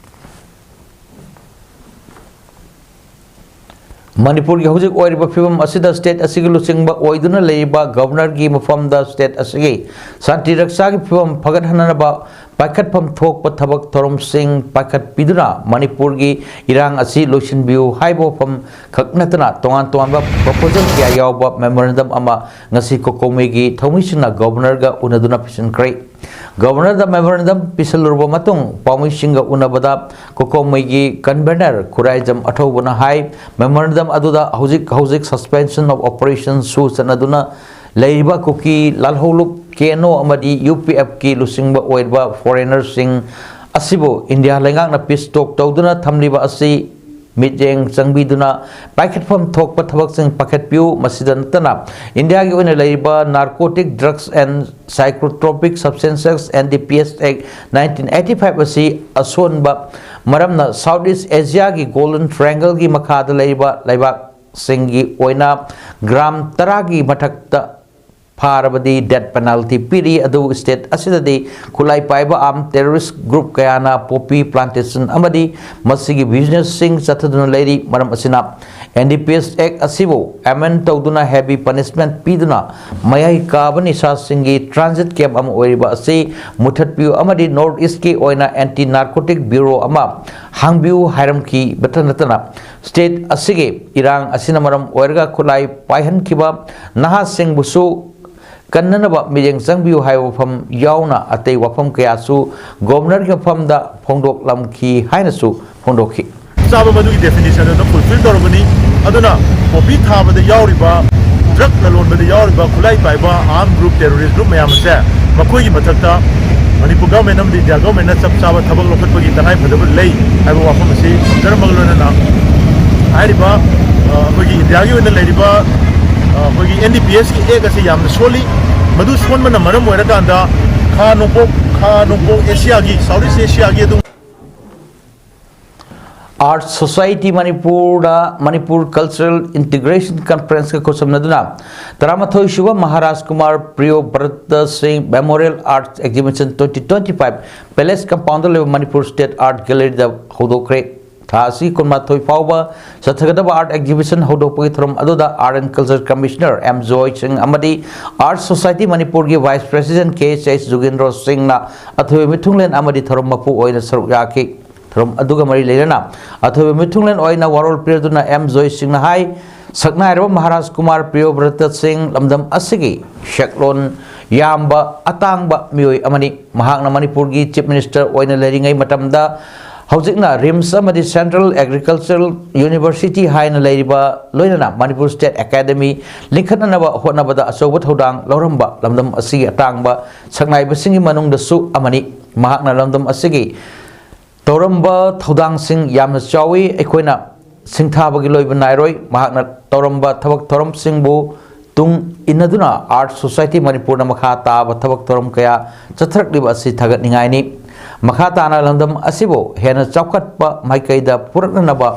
ꯃꯅꯤꯄꯨꯔꯒꯤ ꯍꯧꯖꯤꯛ ꯑꯣꯏꯔꯤꯕ ꯐꯤꯕꯝ ꯑꯁꯤꯗ state ꯑꯁꯤꯒꯤ ꯂꯨꯆꯤꯡꯕ ꯑꯣꯏꯗꯨꯅ ꯂꯩꯔꯤꯕ Governorꯒꯤ ꯃꯐꯝꯗ state ꯑꯁꯤꯒꯤ ꯁꯥꯟꯇꯤ ꯔꯛꯁꯥꯒꯤ ꯐꯤꯕꯝ ꯐꯒꯠꯍꯟꯅꯕ ꯄꯥꯏꯈꯠꯐꯝ ꯊꯣꯛꯄ ꯊꯕꯛ ꯊꯧꯔꯝꯁꯤꯡ ꯄꯥꯏꯈꯠꯄꯤꯗꯨꯅ ꯃꯅꯤꯄꯨꯔꯒꯤ ꯏꯔꯥꯡ ꯑꯁꯤ ꯂꯣꯏꯁꯤꯟꯕꯤꯌꯨ ꯍꯥꯏꯕ ꯋꯥꯐꯝ ꯈꯛ ꯅꯠꯇꯅ ꯇꯣꯉꯥꯟ ꯇꯣꯉꯥꯟꯕ proposal ꯀꯌꯥ ꯌꯥꯎꯕ memorandum ꯑꯃ ꯉꯁꯤ COCOMIꯒꯤ ꯊꯧꯃꯤꯁꯤꯡꯅ Governorꯒ ꯎꯅꯗꯨꯅ ꯄꯤꯁꯤꯟꯈ꯭ꯔꯦ꯫ Governorꯗ memorandum ꯄꯤꯁꯜꯂꯨꯔꯕ ꯃꯇꯨꯡ ꯄꯥꯎꯃꯤꯁꯤꯡꯒ ꯎꯅꯕꯗ COCOMIꯒꯤ convener ꯈꯨꯔꯥꯏꯖꯝ ꯑꯊꯧꯕꯅ ꯍꯥꯏ, memorandum ꯑꯗꯨꯗ ꯍꯧꯖꯤꯛ ꯍꯧꯖꯤꯛ suspension of operation ꯁꯨ ꯆꯠꯅꯗꯨꯅ ꯂꯩꯔꯤꯕ ꯀꯨꯀꯤ ꯂꯥꯜꯍꯧꯂꯨꯞ KNO ꯑꯃꯗꯤ UPFꯀꯤ ꯂꯨꯆꯤꯡꯕ ꯑꯣꯏꯔꯤꯕ foreignerꯁꯤꯡ ꯑꯁꯤꯕꯨ ꯏꯟꯗꯤꯌꯥ ꯂꯩꯉꯥꯛꯅ peace talk ꯇꯧꯗꯨꯅ ꯊꯝꯂꯤꯕ ꯑꯁꯤ ꯃꯤꯠꯌꯦꯡ ꯆꯪꯕꯤꯗꯨꯅ ꯄꯥꯏꯈꯠꯐꯝ ꯊꯣꯛꯄ ꯊꯕꯛꯁꯤꯡ ꯄꯥꯏꯈꯠꯄꯤꯌꯨ꯫ ꯃꯁꯤꯗ ꯅꯠꯇꯅ ꯏꯟꯗꯤꯌꯥꯒꯤ ꯑꯣꯏꯅ ꯂꯩꯔꯤꯕ Narcotic Drugs and Psychotropic Substances, N D P S Act nineteen eighty five ꯑꯁꯤ ꯑꯁꯣꯟꯕ ꯃꯔꯝꯅ South East Asiaꯒꯤ Golden Triangleꯒꯤ ꯃꯈꯥꯗ ꯂꯩꯔꯤꯕ ꯂꯩꯕꯥꯛꯁꯤꯡꯒꯤ ꯑꯣꯏꯅ ꯒ꯭ꯔꯥꯝ ꯇꯔꯥꯒꯤ ꯃꯊꯛꯇ ꯐꯥꯔꯕꯗꯤ death penalty ꯄꯤꯔꯤ꯫ ꯑꯗꯨꯕꯨ state ꯑꯁꯤꯗꯗꯤ ꯈꯨꯠꯂꯥꯏ ꯄꯥꯏꯕ armed terrorist group ꯀꯌꯥꯅ poppy plantation ꯑꯃꯗꯤ ꯃꯁꯤꯒꯤ businessꯁꯤꯡ ꯆꯠꯊꯗꯨꯅ ꯂꯩꯔꯤ꯫ ꯃꯔꯝ ꯑꯁꯤꯅ N D P S Act ꯑꯁꯤꯕꯨ amend ꯇꯧꯗꯨꯅ heavy punishment ꯄꯤꯗꯨꯅ ꯃꯌꯥꯏ ꯀꯥꯕ ꯅꯤꯁꯥꯁꯤꯡꯒꯤ transit camp ꯑꯃ ꯑꯣꯏꯔꯤꯕ ꯑꯁꯤ ꯃꯨꯊꯠꯄꯤꯌꯨ ꯑꯃꯗꯤ North Eastꯀꯤ ꯑꯣꯏꯅ Anti Narcotic Bureau ꯑꯃ ꯍꯥꯡꯕꯤꯌꯨ ꯍꯥꯏꯔꯝꯈꯤꯕꯇ ꯅꯠꯇꯅ state ꯑꯁꯤꯒꯤ ꯏꯔꯥꯡ ꯑꯁꯤꯅ ꯃꯔꯝ ꯑꯣꯏꯔꯒ ꯈꯨꯠꯂꯥꯏ ꯄꯥꯏꯍꯟꯈꯤꯕ ꯅꯍꯥꯁꯤꯡꯕꯨꯁꯨ ꯀꯟꯅꯅꯕ ꯃꯤꯠꯌꯦꯡ ꯆꯪꯕꯤꯌꯨ ꯍꯥꯏꯕ ꯋꯥꯐꯝ ꯌꯥꯎꯅ ꯑꯇꯩ ꯋꯥꯐꯝ ꯀꯌꯥꯁꯨ Governorꯒꯤ ꯃꯐꯝꯗ ꯐꯣꯡꯗꯣꯛꯂꯝꯈꯤ ꯍꯥꯏꯅꯁꯨ ꯐꯣꯡꯗꯣꯛꯈꯤ꯫ ꯆꯥꯕ ꯃꯗꯨꯒꯤ definition ꯑꯗꯨ fulfill ꯇꯧꯔꯕꯅꯤ꯫ ꯑꯗꯨꯅ poppy ꯊꯥꯕꯗ ꯌꯥꯎꯔꯤꯕ, drug ꯂꯂꯣꯟꯕꯗ ꯌꯥꯎꯔꯤꯕ, ꯈꯨꯠꯂꯥꯏ ꯄꯥꯏꯕ armed group, terrorist group ꯃꯌꯥꯝ ꯑꯁꯦ ꯃꯈꯣꯏꯒꯤ ꯃꯊꯛꯇ ꯃꯅꯤꯄꯨꯔ government ꯑꯃꯗꯤ ꯏꯟꯗꯤꯌꯥ governmentꯅ ꯆꯞ ꯆꯥꯕ ꯊꯕꯛ ꯂꯧꯈꯠꯄꯒꯤ ꯇꯉꯥꯏ ꯐꯗꯕ ꯂꯩ ꯍꯥꯏꯕ ꯋꯥꯐꯝ ꯑꯁꯤ ꯊꯝꯖꯔꯝꯕꯒ ꯂꯣꯏꯅꯅ ꯍꯥꯏꯔꯤꯕ, ꯑ, ꯑꯩꯈꯣꯏꯒꯤ ꯏꯟꯗꯤꯌꯥꯒꯤ ꯑꯣꯏꯅ ꯂꯩꯔꯤꯕ, ꯑ, ꯑꯩꯈꯣꯏꯒꯤ N D P Sꯀꯤ act ꯑꯁꯤ ꯌꯥꯝꯅ ꯁꯣꯜꯂꯤ꯫ ꯃꯗꯨ ꯁꯣꯟꯕꯅ ꯃꯔꯝ ꯑꯣꯏꯔꯀꯥꯟꯗ ꯈꯥ ꯅꯣꯡꯄꯣꯛ, ꯈꯥ ꯅꯣꯡꯄꯣꯛ Asiaꯒꯤ, South East Asiaꯒꯤ ꯑꯗꯨꯝ Art Society ꯃꯅꯤꯄꯨꯔꯗ Manipur Cultural Integration Conferenceꯀ ꯈꯨꯠꯁꯝꯅꯗꯨꯅ ꯇꯔꯥꯃꯥꯊꯣꯏ ꯁꯨꯕ ꯃꯍꯥꯔꯥꯖ ꯀꯨꯃꯥꯔ ꯄ꯭ꯔꯤꯌꯣ ꯚꯔꯠꯇ ꯁꯤꯡ Memorial Arts Exhibition twenty twenty five Palace Compoundꯗ ꯂꯩꯕ Manipur State Art Galleryꯗ ꯍꯧꯗꯣꯛꯈ꯭ꯔꯦ꯫ ꯊꯥ ꯑꯁꯤ ꯀꯨꯟꯃꯥꯊꯣꯏ ꯐꯥꯎꯕ ꯆꯠꯊꯒꯗꯕ art exhibition ꯍꯧꯗꯣꯛꯄꯒꯤ ꯊꯧꯔꯝ ꯑꯗꯨꯗ Art and Culture Commissioner M Joy Singh ꯑꯃꯗꯤ Art Society ꯃꯅꯤꯄꯨꯔꯒꯤ Vice President K H H Jugendro ꯁꯤꯡꯅ ꯑꯊꯣꯏꯕ ꯃꯤꯊꯨꯡꯂꯦꯟ ꯑꯃꯗꯤ ꯊꯧꯔꯝ ꯃꯄꯨ ꯑꯣꯏꯅ ꯁꯔꯨꯛ ꯌꯥꯈꯤ꯫ ꯊꯧꯔꯝ ꯑꯗꯨꯒ ꯃꯔꯤ ꯂꯩꯅꯅ ꯑꯊꯣꯏꯕ ꯃꯤꯊꯨꯡꯂꯦꯟ ꯑꯣꯏꯅ ꯋꯥꯔꯣꯜ ꯄꯤꯔꯗꯨꯅ ꯑꯦꯝ ꯖꯣꯏ ꯁꯤꯡꯅ ꯍꯥꯏ, ꯁꯛꯅꯥꯏꯔꯕ ꯃꯍꯥꯔꯥꯖ ꯀꯨꯃꯥꯔ ꯄ꯭ꯔꯤꯌꯣꯕ꯭ꯔꯇ ꯁꯤꯡ ꯂꯝꯗꯝ ꯑꯁꯤꯒꯤ ꯁꯛꯂꯣꯟ ꯌꯥꯝꯕ ꯑꯇꯥꯡꯕ ꯃꯤꯑꯣꯏ ꯑꯃꯅꯤ꯫ ꯃꯍꯥꯛꯅ ꯃꯅꯤꯄꯨꯔꯒꯤ Chief Minister ꯑꯣꯏꯅ ꯂꯩꯔꯤꯉꯩ ꯃꯇꯝꯗ ꯍꯧꯖꯤꯛꯅ RIMS ꯑꯃꯗꯤ Central Agricultural University ꯍꯥꯏꯅ ꯂꯩꯔꯤꯕ, ꯂꯣꯏꯅꯅ Manipur State Academy ꯂꯤꯡꯈꯠꯅꯅꯕ ꯍꯣꯠꯅꯕꯗ ꯑꯆꯧꯕ ꯊꯧꯗꯥꯡ ꯂꯧꯔꯝꯕ ꯂꯝꯗꯝ ꯑꯁꯤꯒꯤ ꯑꯇꯥꯡꯕ ꯁꯛꯅꯥꯏꯕꯁꯤꯡꯒꯤ ꯃꯅꯨꯡꯗꯁꯨ ꯑꯃꯅꯤ꯫ ꯃꯍꯥꯛꯅ ꯂꯝꯗꯝ ꯑꯁꯤꯒꯤ ꯇꯧꯔꯝꯕ ꯊꯧꯗꯥꯡꯁꯤꯡ ꯌꯥꯝꯅ ꯆꯥꯎꯏ꯫ ꯑꯩꯈꯣꯏꯅ ꯁꯤꯡꯊꯥꯕꯒꯤ ꯂꯣꯏꯕ ꯅꯥꯏꯔꯣꯏ꯫ ꯃꯍꯥꯛꯅ ꯇꯧꯔꯝꯕ ꯊꯕꯛ ꯊꯧꯔꯝꯁꯤꯡꯕꯨ ꯇꯨꯡ ꯏꯟꯅꯗꯨꯅ Art Society ꯃꯅꯤꯄꯨꯔꯅ ꯃꯈꯥ ꯇꯥꯕ ꯊꯕꯛ ꯊꯧꯔꯝ ꯀꯌꯥ ꯆꯠꯊꯔꯛꯂꯤꯕ ꯑꯁꯤ ꯊꯥꯒꯠꯅꯤꯡꯉꯥꯏꯅꯤ꯫ ꯃꯈꯥ ꯇꯥꯅ ꯂꯝꯗꯝ ꯑꯁꯤꯕꯨ ꯍꯦꯟꯅ ꯆꯥꯎꯈꯠꯄ ꯃꯥꯏꯀꯩꯗ ꯄꯨꯔꯛꯅꯅꯕ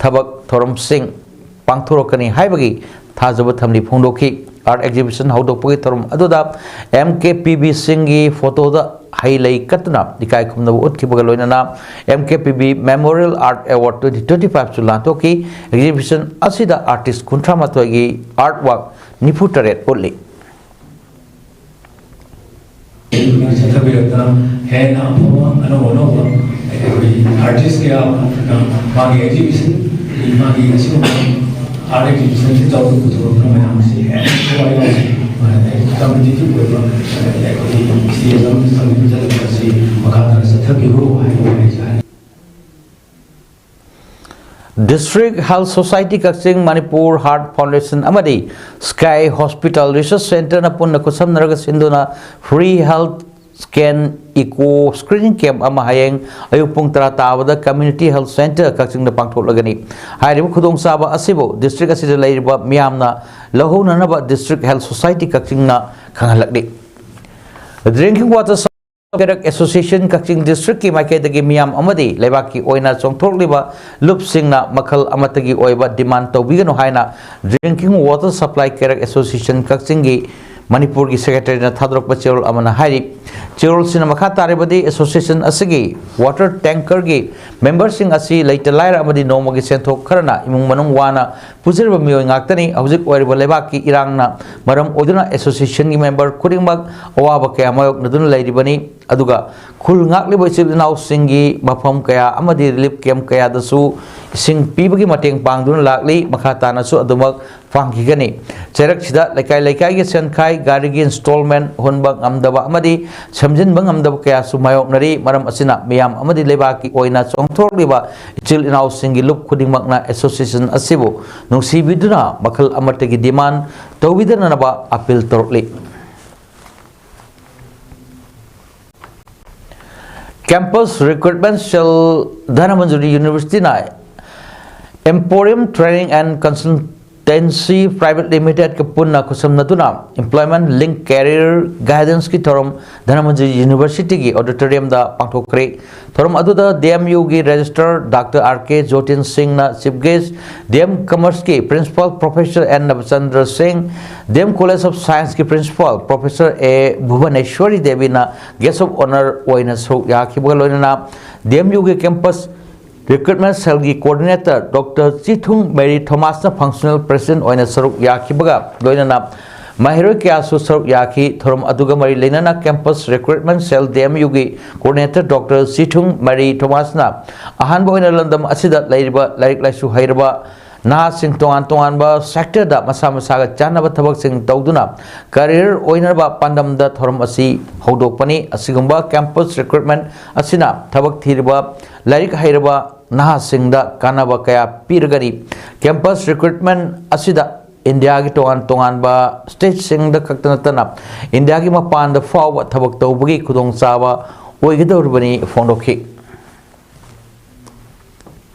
ꯊꯕꯛ ꯊꯧꯔꯝꯁꯤꯡ ꯄꯥꯡꯊꯣꯔꯛꯀꯅꯤ ꯍꯥꯏꯕꯒꯤ ꯊꯥꯖꯕ ꯊꯝꯂꯤ ꯐꯣꯡꯗꯣꯛꯈꯤ꯫ Art Exhibition ꯍꯧꯗꯣꯛꯄꯒꯤ ꯊꯧꯔꯝ ꯑꯗꯨꯗ M K P B ꯁꯤꯡꯒꯤ ꯐꯣꯇꯣꯗ ꯍꯩ ꯂꯩ ꯀꯠꯇꯨꯅ ꯏꯀꯥꯏ ꯈꯨꯝꯅꯕ ꯎꯠꯈꯤꯕꯒ ꯂꯣꯏꯅꯅ M K P B Memorial Art Award twenty twenty-five ꯁꯨ ꯂꯥꯟꯊꯣꯛꯈꯤ꯫ Exhibition ꯑꯁꯤꯗ artist ꯀꯨꯟꯊ꯭ꯔꯥ ꯃꯥꯊꯣꯏꯒꯤ artwork ꯅꯤꯐꯨ ꯇꯔꯦꯠ ꯎꯠꯂꯤ꯫ ꯆꯠꯊꯕꯤꯔꯛꯇꯅ ꯍꯦꯟꯅ ꯑꯐꯕ ꯑꯅꯧ ꯑꯅꯧꯕ ꯑꯩꯈꯣꯏꯒꯤ artist ꯀꯌꯥ ꯑꯃꯅ ꯃꯥꯒꯤ exhibition, ꯃꯥꯒꯤ ꯑꯁꯤꯒꯨꯝꯕ art exhibition ꯁꯤ ꯇꯧꯔꯒ ꯄꯨꯊꯣꯔꯛꯄ ꯃꯌꯥꯝ ꯑꯁꯤ ꯍꯦꯟꯅ ꯊꯋꯥꯏ ꯌꯥꯎꯅ competitive ꯑꯣꯏꯕ ꯑꯩꯈꯣꯏꯒꯤ stage ꯑꯃꯗ ꯆꯪꯕꯤꯕ ꯆꯠꯂꯛꯄ ꯑꯁꯤ ꯃꯈꯥ ꯇꯥꯅ ꯆꯠꯊꯕꯤꯔꯣ ꯍꯥꯏꯅ ꯍꯥꯏꯖꯔꯤ꯫ District Health Society ꯀꯛꯆꯤꯡ, ꯃꯅꯤꯄꯨꯔ Heart Foundation ꯑꯃꯗꯤ Sky Hospital Research Centreꯅ ꯄꯨꯟꯅ ꯈꯨꯠꯁꯝꯅꯔꯒ ꯁꯤꯟꯗꯨꯅ free health scan, echo screening camp ꯑꯃ ꯍꯌꯦꯡ ꯑꯌꯨꯛ ꯄꯨꯡ ꯇꯔꯥ ꯇꯥꯕꯗ Community Health Centre ꯀꯛꯆꯤꯡꯗ ꯄꯥꯡꯊꯣꯛꯂꯒꯅꯤ꯫ ꯍꯥꯏꯔꯤꯕ ꯈꯨꯗꯣꯡꯆꯥꯕ ꯑꯁꯤꯕꯨ district ꯑꯁꯤꯗ ꯂꯩꯔꯤꯕ ꯃꯤꯌꯥꯝꯅ ꯂꯧꯍꯧꯅꯅꯕ District Health Society ꯀꯛꯆꯤꯡꯅ ꯈꯪꯍꯜꯂꯛꯂꯤ꯫ Drinking Water Supply Carers Association ꯀꯛꯆꯤꯡ districtꯀꯤ ꯃꯥꯏꯀꯩꯗꯒꯤ ꯃꯤꯌꯥꯝ ꯑꯃꯗꯤ ꯂꯩꯕꯥꯛꯀꯤ ꯑꯣꯏꯅ ꯆꯣꯡꯊꯣꯛꯂꯤꯕ ꯂꯨꯞꯁꯤꯡꯅ ꯃꯈꯜ ꯑꯃꯠꯇꯒꯤ ꯑꯣꯏꯕ demand ꯇꯧꯕꯤꯒꯅꯨ ꯍꯥꯏꯅ Drinking Water Supply Carers Association ꯀꯛꯆꯤꯡꯒꯤ ꯃꯅꯤꯄꯨꯔꯒꯤ secretaryꯅ ꯊꯥꯗꯣꯔꯛꯄ ꯆꯦꯔꯣꯜ ꯑꯃꯅ ꯍꯥꯏꯔꯤ꯫ ꯆꯦꯔꯣꯜꯁꯤꯅ ꯃꯈꯥ ꯇꯥꯔꯤꯕꯗꯤ, association ꯑꯁꯤꯒꯤ water tankerꯒꯤ memberꯁꯤꯡ ꯑꯁꯤ ꯂꯩꯇ ꯂꯥꯏꯔ ꯑꯃꯗꯤ ꯅꯣꯡꯃꯒꯤ ꯁꯦꯟꯊꯣꯛ ꯈꯔꯅ ꯏꯃꯨꯡ ꯃꯅꯨꯡ ꯋꯥꯅ ꯄꯨꯖꯔꯤꯕ ꯃꯤꯑꯣꯏ ꯉꯥꯛꯇꯅꯤ꯫ ꯍꯧꯖꯤꯛ ꯑꯣꯏꯔꯤꯕ ꯂꯩꯕꯥꯛꯀꯤ ꯏꯔꯥꯡꯅ ꯃꯔꯝ ꯑꯣꯏꯗꯨꯅ associationꯒꯤ member ꯈꯨꯗꯤꯡꯃꯛ ꯑꯋꯥꯕ ꯀꯌꯥ ꯃꯥꯌꯣꯛꯅꯗꯨꯅ ꯂꯩꯔꯤꯕꯅꯤ꯫ ꯑꯗꯨꯒ ꯈꯨꯜ ꯉꯥꯛꯂꯤꯕ ꯏꯆꯤꯜ ꯏꯅꯥꯎꯁꯤꯡꯒꯤ ꯃꯐꯝ ꯀꯌꯥ ꯑꯃꯗꯤ relief camp ꯀꯌꯥꯗꯁꯨ ꯏꯁꯤꯡ ꯄꯤꯕꯒꯤ ꯃꯇꯦꯡ ꯄꯥꯡꯗꯨꯅ ꯂꯥꯛꯂꯤ꯫ ꯃꯈꯥ ꯇꯥꯅꯁꯨ ꯑꯗꯨꯃꯛ ꯄꯥꯡꯈꯤꯒꯅꯤ꯫ ꯆꯩꯔꯛꯁꯤꯗ ꯂꯩꯀꯥꯏ ꯂꯩꯀꯥꯏꯒꯤ ꯁꯦꯟꯈꯥꯏ, ꯒꯥꯔꯤꯒꯤ installment ꯍꯨꯟꯕ ꯉꯝꯗꯕ ꯑꯃꯗꯤ ꯁꯦꯝꯖꯤꯟꯕ ꯉꯝꯗꯕ ꯀꯌꯥꯁꯨ ꯃꯥꯌꯣꯛꯅꯔꯤ꯫ ꯃꯔꯝ ꯑꯁꯤꯅ ꯃꯤꯌꯥꯝ ꯑꯃꯗꯤ ꯂꯩꯕꯥꯛꯀꯤ ꯑꯣꯏꯅ ꯆꯣꯡꯊꯣꯔꯛꯂꯤꯕ ꯏꯆꯤꯜ ꯏꯅꯥꯎꯁꯤꯡꯒꯤ ꯂꯨꯞ ꯈꯨꯗꯤꯡꯃꯛꯅ association ꯑꯁꯤꯕꯨ ꯅꯨꯡꯁꯤꯕꯤꯗꯨꯅ ꯃꯈꯜ ꯑꯃꯠꯇꯒꯤ demand ꯇꯧꯕꯤꯗꯅꯅꯕ appeal ꯇꯧꯔꯛꯂꯤ꯫ Campus Recruitment Cell, Dhanamanjuri Universityꯅ Emporium Training and Consultancy Private Limited ꯀ ꯄꯨꯟꯅ ꯈꯨꯠꯁꯝꯅꯗꯨꯅ Employment Link Career Guidance ꯀꯤ ꯊꯧꯔꯝ ꯙꯅꯃꯟꯖꯨꯔꯤ University ꯒꯤ auditorium ꯗ ꯄꯥꯡꯊꯣꯛꯈ꯭ꯔꯦ꯫ ꯊꯧꯔꯝ ꯑꯗꯨꯗ D M U ꯒꯤ Registrar Doctor R K Jotin Singh ꯅ Chief Guest, D M Commerce ꯀꯤ Principal Professor N Navchandra Singh, D M College of Science ꯀꯤ Principal Professor A Bhuvaneshwari Devi ꯅ Guest of Honour ꯑꯣꯏꯅ ꯁꯔꯨꯛ ꯌꯥꯈꯤꯕꯒ ꯂꯣꯏꯅꯅ D M U ꯒꯤ Campus Recruitment Cell ꯒꯤ Coordinator Doctor Chithung Mary Thomas ꯅ Functional President ꯑꯣꯏꯅ ꯁꯔꯨꯛ ꯌꯥꯈꯤꯕꯒ ꯂꯣꯏꯅꯅ ꯃꯍꯩꯔꯣꯏ ꯀꯌꯥꯁꯨ ꯁꯔꯨꯛ ꯌꯥꯈꯤ꯫ ꯊꯧꯔꯝ ꯑꯗꯨꯒ ꯃꯔꯤ ꯂꯩꯅꯅ Campus Recruitment Cell D M U ꯒꯤ Coordinator Doctor Chithung Mary Thomas ꯅ ꯑꯍꯥꯟꯕ ꯑꯣꯏꯅ ꯂꯝꯗꯝ ꯑꯁꯤꯗ ꯂꯩꯔꯤꯕ ꯂꯥꯏꯔꯤꯛ ꯂꯥꯏꯁꯨ ꯍꯩꯔꯕ ꯅꯍꯥꯁꯤꯡ ꯇꯣꯉꯥꯟ ꯇꯣꯉꯥꯟꯕ sector ꯗ ꯃꯁꯥ ꯃꯁꯥꯒ ꯆꯥꯟꯅꯕ ꯊꯕꯛꯁꯤꯡ ꯇꯧꯗꯨꯅ career ꯑꯣꯏꯅꯕ ꯄꯥꯟꯗꯝꯗ ꯊꯧꯔꯝ ꯑꯁꯤ ꯍꯧꯗꯣꯛꯄꯅꯤ꯫ ꯑꯁꯤꯒꯨꯝꯕ campus recruitment ꯑꯁꯤꯅ ꯊꯕꯛ ꯊꯤꯔꯤꯕ ꯂꯥꯏꯔꯤꯛ ꯍꯩꯔꯕ ꯅꯍꯥꯁꯤꯡꯗ ꯀꯥꯟꯅꯕ ꯀꯌꯥ ꯄꯤꯔꯒꯅꯤ꯫ Campus recruitment ꯑꯁꯤꯗ ꯏꯟꯗꯤꯌꯥꯒꯤ ꯇꯣꯉꯥꯟ ꯇꯣꯉꯥꯟꯕ state ꯁꯤꯡꯗ ꯈꯛꯇ ꯅꯠꯇꯅ ꯏꯟꯗꯤꯌꯥꯒꯤ ꯃꯄꯥꯟꯗ ꯐꯥꯎꯕ ꯊꯕꯛ ꯇꯧꯕꯒꯤ ꯈꯨꯗꯣꯡꯆꯥꯕ ꯑꯣꯏꯒꯗꯧꯔꯤꯕꯅꯤ ꯐꯣꯡꯗꯣꯛꯈꯤ꯫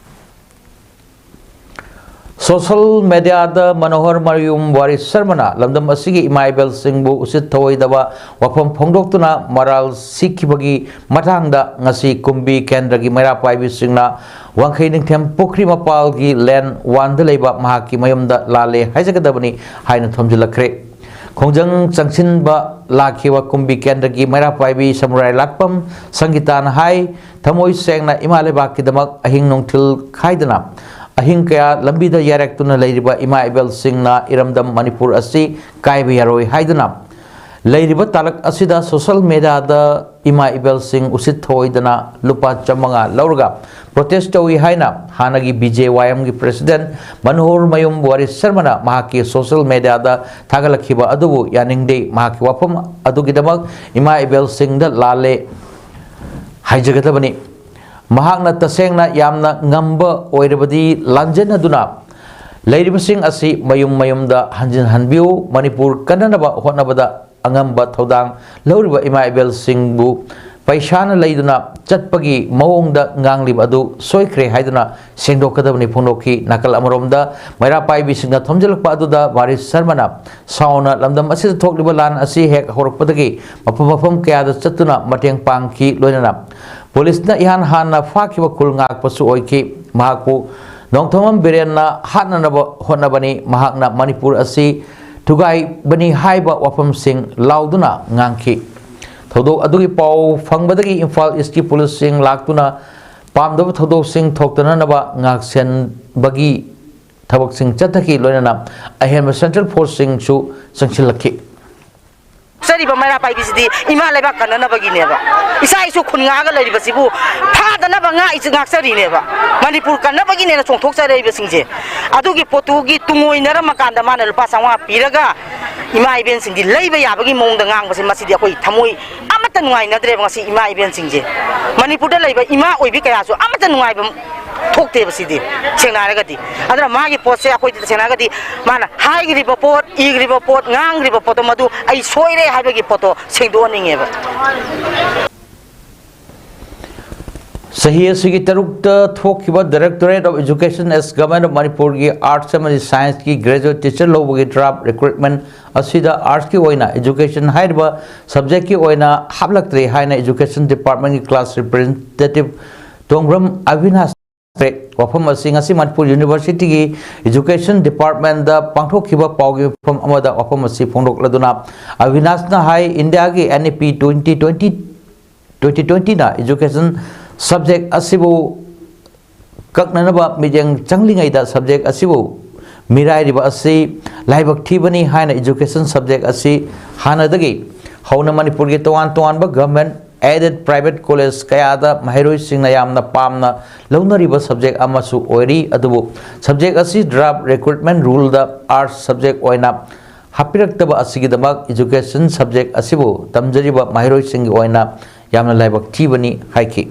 Social media ꯗ ꯃꯅꯣꯍꯔ ꯃꯌꯨꯝ ꯋꯥꯔꯤ ꯁꯔꯃꯅ ꯂꯝꯗꯝ ꯑꯁꯤꯒꯤ ꯏꯃꯥ ꯏꯕꯦꯜꯁꯤꯡꯕꯨ ꯎꯁꯤꯠ ꯊꯑꯣꯏꯗꯕ ꯋꯥꯐꯝ ꯐꯣꯡꯗꯣꯛꯇꯨꯅ ꯃꯔꯥꯜ ꯁꯤꯈꯤꯕꯒꯤ ꯃꯇꯥꯡꯗ ꯉꯁꯤ ꯀꯨꯝꯕꯤ ꯀꯦꯟꯗ꯭ꯔꯒꯤ ꯃꯩꯔꯥ ꯄꯥꯏꯕꯤꯁꯤꯡꯅ ꯋꯥꯡꯈꯩ ꯅꯤꯡꯊꯦꯝ ꯄꯨꯈ꯭ꯔꯤ ꯃꯄꯥꯜꯒꯤ ꯂꯦꯟ ꯋꯥꯟꯗ ꯂꯩꯕ ꯃꯍꯥꯛꯀꯤ ꯃꯌꯨꯝꯗ ꯂꯥꯜꯂꯦ ꯍꯥꯏꯖꯒꯗꯕꯅꯤ ꯍꯥꯏꯅ ꯊꯣꯝꯖꯤꯜꯂꯛꯈ꯭ꯔꯦ꯫ ꯈꯣꯡꯖꯪ ꯆꯪꯁꯤꯟꯕ ꯂꯥꯛꯈꯤꯕ ꯀꯨꯝꯕꯤ ꯀꯦꯟꯗ꯭ꯔꯒꯤ ꯃꯩꯔꯥ ꯄꯥꯏꯕꯤ ꯁꯃꯨꯔꯥꯏ ꯂꯥꯠꯄꯝ ꯁꯪꯒꯤꯇꯥꯅ ꯍꯥꯏ, ꯊꯃꯣꯏ ꯁꯦꯡꯅ ꯏꯃꯥ ꯂꯩꯕꯥꯛꯀꯤꯗꯃꯛ ꯑꯍꯤꯡ ꯅꯨꯡꯊꯤꯜ ꯈꯥꯏꯗꯅ ꯑꯍꯤꯡ ꯀꯌꯥ ꯂꯝꯕꯤꯗ ꯌꯥꯔꯦꯛꯇꯨꯅ ꯂꯩꯔꯤꯕ ꯏꯃꯥ ꯏꯕꯦꯜꯁꯤꯡꯅ ꯏꯔꯝꯗꯝ ꯃꯅꯤꯄꯨꯔ ꯑꯁꯤ ꯀꯥꯏꯕ ꯌꯥꯔꯣꯏ ꯍꯥꯏꯗꯨꯅ ꯂꯩꯔꯤꯕ ꯇꯥꯂꯛ ꯑꯁꯤꯗ social media ꯗ ꯏꯃꯥ ꯏꯕꯦꯜꯁꯤꯡ ꯎꯁꯤꯠ ꯊꯑꯣꯏꯗꯅ ꯂꯨꯄꯥ ꯆꯥꯝꯃꯉꯥ ꯂꯧꯔꯒ protest ꯇꯧꯏ ꯍꯥꯏꯅ ꯍꯥꯟꯅꯒꯤ B J Y M ꯒꯤ president ꯃꯅꯣꯍꯔ ꯃꯌꯨꯝ ꯋꯥꯔꯤ ꯁꯔꯃꯅ ꯃꯍꯥꯛꯀꯤ social media ꯗ ꯊꯥꯒꯠꯂꯛꯈꯤꯕ ꯑꯗꯨꯕꯨ ꯌꯥꯅꯤꯡꯗꯦ꯫ ꯃꯍꯥꯛꯀꯤ ꯋꯥꯐꯝ ꯑꯗꯨꯒꯤꯗꯃꯛ ꯏꯃꯥ ꯏꯕꯦꯜꯁꯤꯡꯗ ꯂꯥꯜꯂꯦ ꯍꯥꯏꯖꯒꯗꯕꯅꯤ꯫ ꯃꯍꯥꯛꯅ ꯇꯁꯦꯡꯅ ꯌꯥꯝꯅ ꯉꯝꯕ ꯑꯣꯏꯔꯕꯗꯤ ꯂꯥꯟꯖꯦꯟꯅꯗꯨꯅ ꯂꯩꯔꯤꯕꯁꯤꯡ ꯑꯁꯤ ꯃꯌꯨꯝ ꯃꯌꯨꯝꯗ ꯍꯟꯖꯤꯟꯍꯟꯕꯤꯌꯨ꯫ ꯃꯅꯤꯄꯨꯔ ꯀꯟꯅꯅꯕ ꯍꯣꯠꯅꯕꯗ ꯑꯉꯝꯕ ꯊꯧꯗꯥꯡ ꯂꯧꯔꯤꯕ ꯏꯃꯥ ꯏꯕꯦꯜꯁꯤꯡꯕꯨ ꯄꯩꯁꯥꯅ ꯂꯩꯗꯨꯅ ꯆꯠꯄꯒꯤ ꯃꯑꯣꯡꯗ ꯉꯥꯡꯂꯤꯕ ꯑꯗꯨ ꯁꯣꯏꯈ꯭ꯔꯦ ꯍꯥꯏꯗꯨꯅ ꯁꯦꯡꯗꯣꯛꯀꯗꯕꯅꯤ ꯐꯣꯡꯗꯣꯛꯈꯤ꯫ ꯅꯥꯀꯜ ꯑꯃꯔꯣꯝꯗ ꯃꯩꯔꯥ ꯄꯥꯏꯕꯤꯁꯤꯡꯅ ꯊꯣꯝꯖꯤꯜꯂꯛꯄ ꯑꯗꯨꯗ ꯚꯥꯔꯤꯁ ꯁꯔꯃꯅ ꯁꯥꯎꯅ ꯂꯝꯗꯝ ꯑꯁꯤꯗ ꯊꯣꯛꯂꯤꯕ ꯂꯥꯟ ꯑꯁꯤ ꯍꯦꯛ ꯍꯧꯔꯛꯄꯗꯒꯤ ꯃꯐꯝ ꯃꯐꯝ ꯀꯌꯥꯗ ꯆꯠꯇꯨꯅ ꯃꯇꯦꯡ ꯄꯥꯡꯈꯤ꯫ ꯂꯣꯏꯅꯅ ꯄꯨꯂꯤꯁꯅ ꯏꯍꯥꯟ ꯍꯥꯟꯅ ꯐꯥꯈꯤꯕ ꯈꯨꯜ ꯉꯥꯛꯄꯁꯨ ꯑꯣꯏꯈꯤ꯫ ꯃꯍꯥꯛꯄꯨ ꯅꯣꯡꯊꯣꯝꯕꯝ ꯕꯤꯔꯦꯟꯅ ꯍꯥꯠꯅꯅꯕ ꯍꯣꯠꯅꯕꯅꯤ, ꯃꯍꯥꯛꯅ ꯃꯅꯤꯄꯨꯔ ꯑꯁꯤ ꯊꯨꯒꯥꯏꯕꯅꯤ ꯍꯥꯏꯕ ꯋꯥꯐꯝꯁꯤꯡ ꯂꯥꯎꯗꯨꯅ ꯉꯥꯡꯈꯤ꯫ ꯊꯧꯗꯣꯛ ꯑꯗꯨꯒꯤ ꯄꯥꯎ ꯐꯪꯕꯗꯒꯤ ꯏꯝꯐꯥꯜ ꯏꯁꯀꯤ ꯄꯨꯂꯤꯁꯁꯤꯡ ꯂꯥꯛꯇꯨꯅ ꯄꯥꯝꯗꯕ ꯊꯧꯗꯣꯛꯁꯤꯡ ꯊꯣꯛꯇꯅꯅꯕ ꯉꯥꯛꯁꯦꯟꯕꯒꯤ ꯊꯕꯛꯁꯤꯡ ꯆꯠꯊꯈꯤ꯫ ꯂꯣꯏꯅꯅ ꯑꯍꯦꯟꯕ ꯁꯦꯟꯇ꯭ꯔꯦꯜ ꯐꯣꯔꯁꯁꯤꯡꯁꯨ ꯆꯪꯁꯤꯜꯂꯛꯈꯤ꯫ ꯆꯠꯆꯔꯤꯕ ꯃꯩꯔꯥ ꯄꯥꯏꯕꯤꯁꯤꯗꯤ ꯏꯃꯥ ꯂꯩꯕꯥꯛ ꯀꯟꯅꯅꯕꯒꯤꯅꯦꯕ꯫ ꯏꯆꯥ ꯏꯁꯨ ꯈꯨꯟ ꯉꯥꯛꯑꯒ ꯂꯩꯔꯤꯕꯁꯤꯕꯨ ꯐꯥꯗꯅꯕ ꯉꯥꯛꯏ-, ꯉꯥꯛꯆꯔꯤꯅꯦꯕ꯫ ꯃꯅꯤꯄꯨꯔ ꯀꯟꯅꯕꯒꯤꯅꯦꯅ ꯆꯣꯡꯊꯣꯛꯆꯔꯛꯏꯕꯁꯤꯡꯁꯦ꯫ ꯑꯗꯨꯒꯤ ꯄꯣꯠꯇꯨꯒꯤ ꯇꯨꯡꯑꯣꯏꯅꯔꯝꯃꯀꯥꯟꯗ ꯃꯥꯅ ꯂꯨꯄꯥ ꯆꯥꯝꯃꯉꯥ ꯄꯤꯔꯒ ꯏꯃꯥ ꯏꯕꯦꯟꯁꯤꯡꯗꯤ ꯂꯩꯕ ꯌꯥꯕꯒꯤ ꯃꯑꯣꯡꯗ ꯉꯥꯡꯕꯁꯦ, ꯃꯁꯤꯗꯤ ꯑꯩꯈꯣꯏ ꯊꯃꯣꯏ ꯑꯃꯠꯇ ꯅꯨꯡꯉꯥꯏꯅꯗ꯭ꯔꯦꯕ ꯉꯁꯤ ꯏꯃꯥ ꯏꯕꯦꯟꯁꯤꯡꯁꯦ꯫ ꯃꯅꯤꯄꯨꯔꯗ ꯂꯩꯕ ꯏꯃꯥ ꯑꯣꯏꯕꯤ ꯀꯌꯥꯁꯨ ꯑꯃꯠꯇ ꯅꯨꯡꯉꯥꯏꯕ ꯊꯣꯛꯇꯦꯕ ꯁꯤꯗꯤ, ꯁꯦꯡꯅ ꯍꯥꯏꯔꯒꯗꯤ꯫ ꯑꯗꯨꯅ ꯃꯥꯒꯤ ꯄꯣꯠꯁꯦ ꯑꯩꯈꯣꯏꯗꯤ ꯇꯁꯦꯡꯅ ꯍꯥꯏꯔꯒꯗꯤ ꯃꯥꯅ ꯍꯥꯏꯈ꯭ꯔꯤꯕ ꯄꯣꯠ, ꯏꯈ꯭ꯔꯤꯕ ꯄꯣꯠ, ꯉꯥꯡꯈ꯭ꯔꯤꯕ ꯄꯣꯠꯇꯣ ꯃꯗꯨ ꯑꯩ ꯁꯣꯏꯔꯦ ꯍꯥꯏꯕꯒꯤ ꯄꯣꯠꯇꯣ ꯁꯦꯡꯗꯣꯛꯍꯟꯅꯤꯡꯉꯦꯕ꯫ ꯆꯍꯤ ꯑꯁꯤꯒꯤ ꯇꯔꯨꯛꯇ ꯊꯣꯛꯈꯤꯕ Directorate of Education as Government of ꯃꯅꯤꯄꯨꯔꯒꯤ Arts ꯑꯃꯗꯤ Scienceꯀꯤ graduate teacher ꯂꯧꯕꯒꯤ draft recruitment ꯑꯁꯤꯗ Artsꯀꯤ ꯑꯣꯏꯅ Education ꯍꯥꯏꯔꯤꯕ subjectꯀꯤ ꯑꯣꯏꯅ ꯍꯥꯞꯂꯛꯇ꯭ꯔꯦ ꯍꯥꯏꯅ Education Departmentꯀꯤ class representative ꯇꯣꯡꯕ꯭ꯔꯝ ꯑꯕꯤꯅꯥꯁ ꯋꯥꯐꯝ ꯑꯁꯤ ꯉꯁꯤ ꯃꯅꯤꯄꯨꯔ Universityꯒꯤ Education Departmentꯗ ꯄꯥꯡꯊꯣꯛꯈꯤꯕ ꯄꯥꯎꯒꯤ ꯃꯤꯐꯝ ꯑꯃꯗ ꯋꯥꯐꯝ ꯑꯁꯤ ꯐꯣꯡꯗꯣꯛꯂꯗꯨꯅ ꯑꯕꯤꯅꯥꯁꯅ ꯍꯥꯏ, ꯏꯟꯗꯤꯌꯥꯒꯤ NEP twenty twenty, twenty twentyꯅ Education subject ꯑꯁꯤꯕꯨ ꯀꯛꯅꯅꯕ ꯃꯤꯠꯌꯦꯡ ꯆꯪꯂꯤꯉꯩꯗ subject ꯑꯁꯤꯕꯨ ꯃꯤꯔꯥꯏꯔꯤꯕ ꯑꯁꯤ ꯂꯥꯏꯕꯛ ꯊꯤꯕꯅꯤ ꯍꯥꯏꯅ Education subject ꯑꯁꯤ ꯍꯥꯟꯅꯗꯒꯤ ꯍꯧꯅ ꯃꯅꯤꯄꯨꯔꯒꯤ ꯇꯣꯉꯥꯟ ꯇꯣꯉꯥꯟꯕ government aided private college ꯀꯌꯥꯗ ꯃꯍꯩꯔꯣꯏꯁꯤꯡꯅ ꯌꯥꯝꯅ ꯄꯥꯝꯅ ꯂꯧꯅꯔꯤꯕ subject ꯑꯃꯁꯨ ꯑꯣꯏꯔꯤ꯫ ꯑꯗꯨꯕꯨ subject ꯑꯁꯤ draft recruitment ruleꯗ Arts subject ꯑꯣꯏꯅ ꯍꯥꯞꯄꯤꯔꯛꯇꯕ ꯑꯁꯤꯒꯤꯗꯃꯛ Education subject ꯑꯁꯤꯕꯨ ꯇꯝꯖꯔꯤꯕ ꯃꯍꯩꯔꯣꯏꯁꯤꯡꯒꯤ ꯑꯣꯏꯅ ꯌꯥꯝꯅ ꯂꯥꯏꯕꯛ ꯊꯤꯕꯅꯤ ꯍꯥꯏꯈꯤ꯫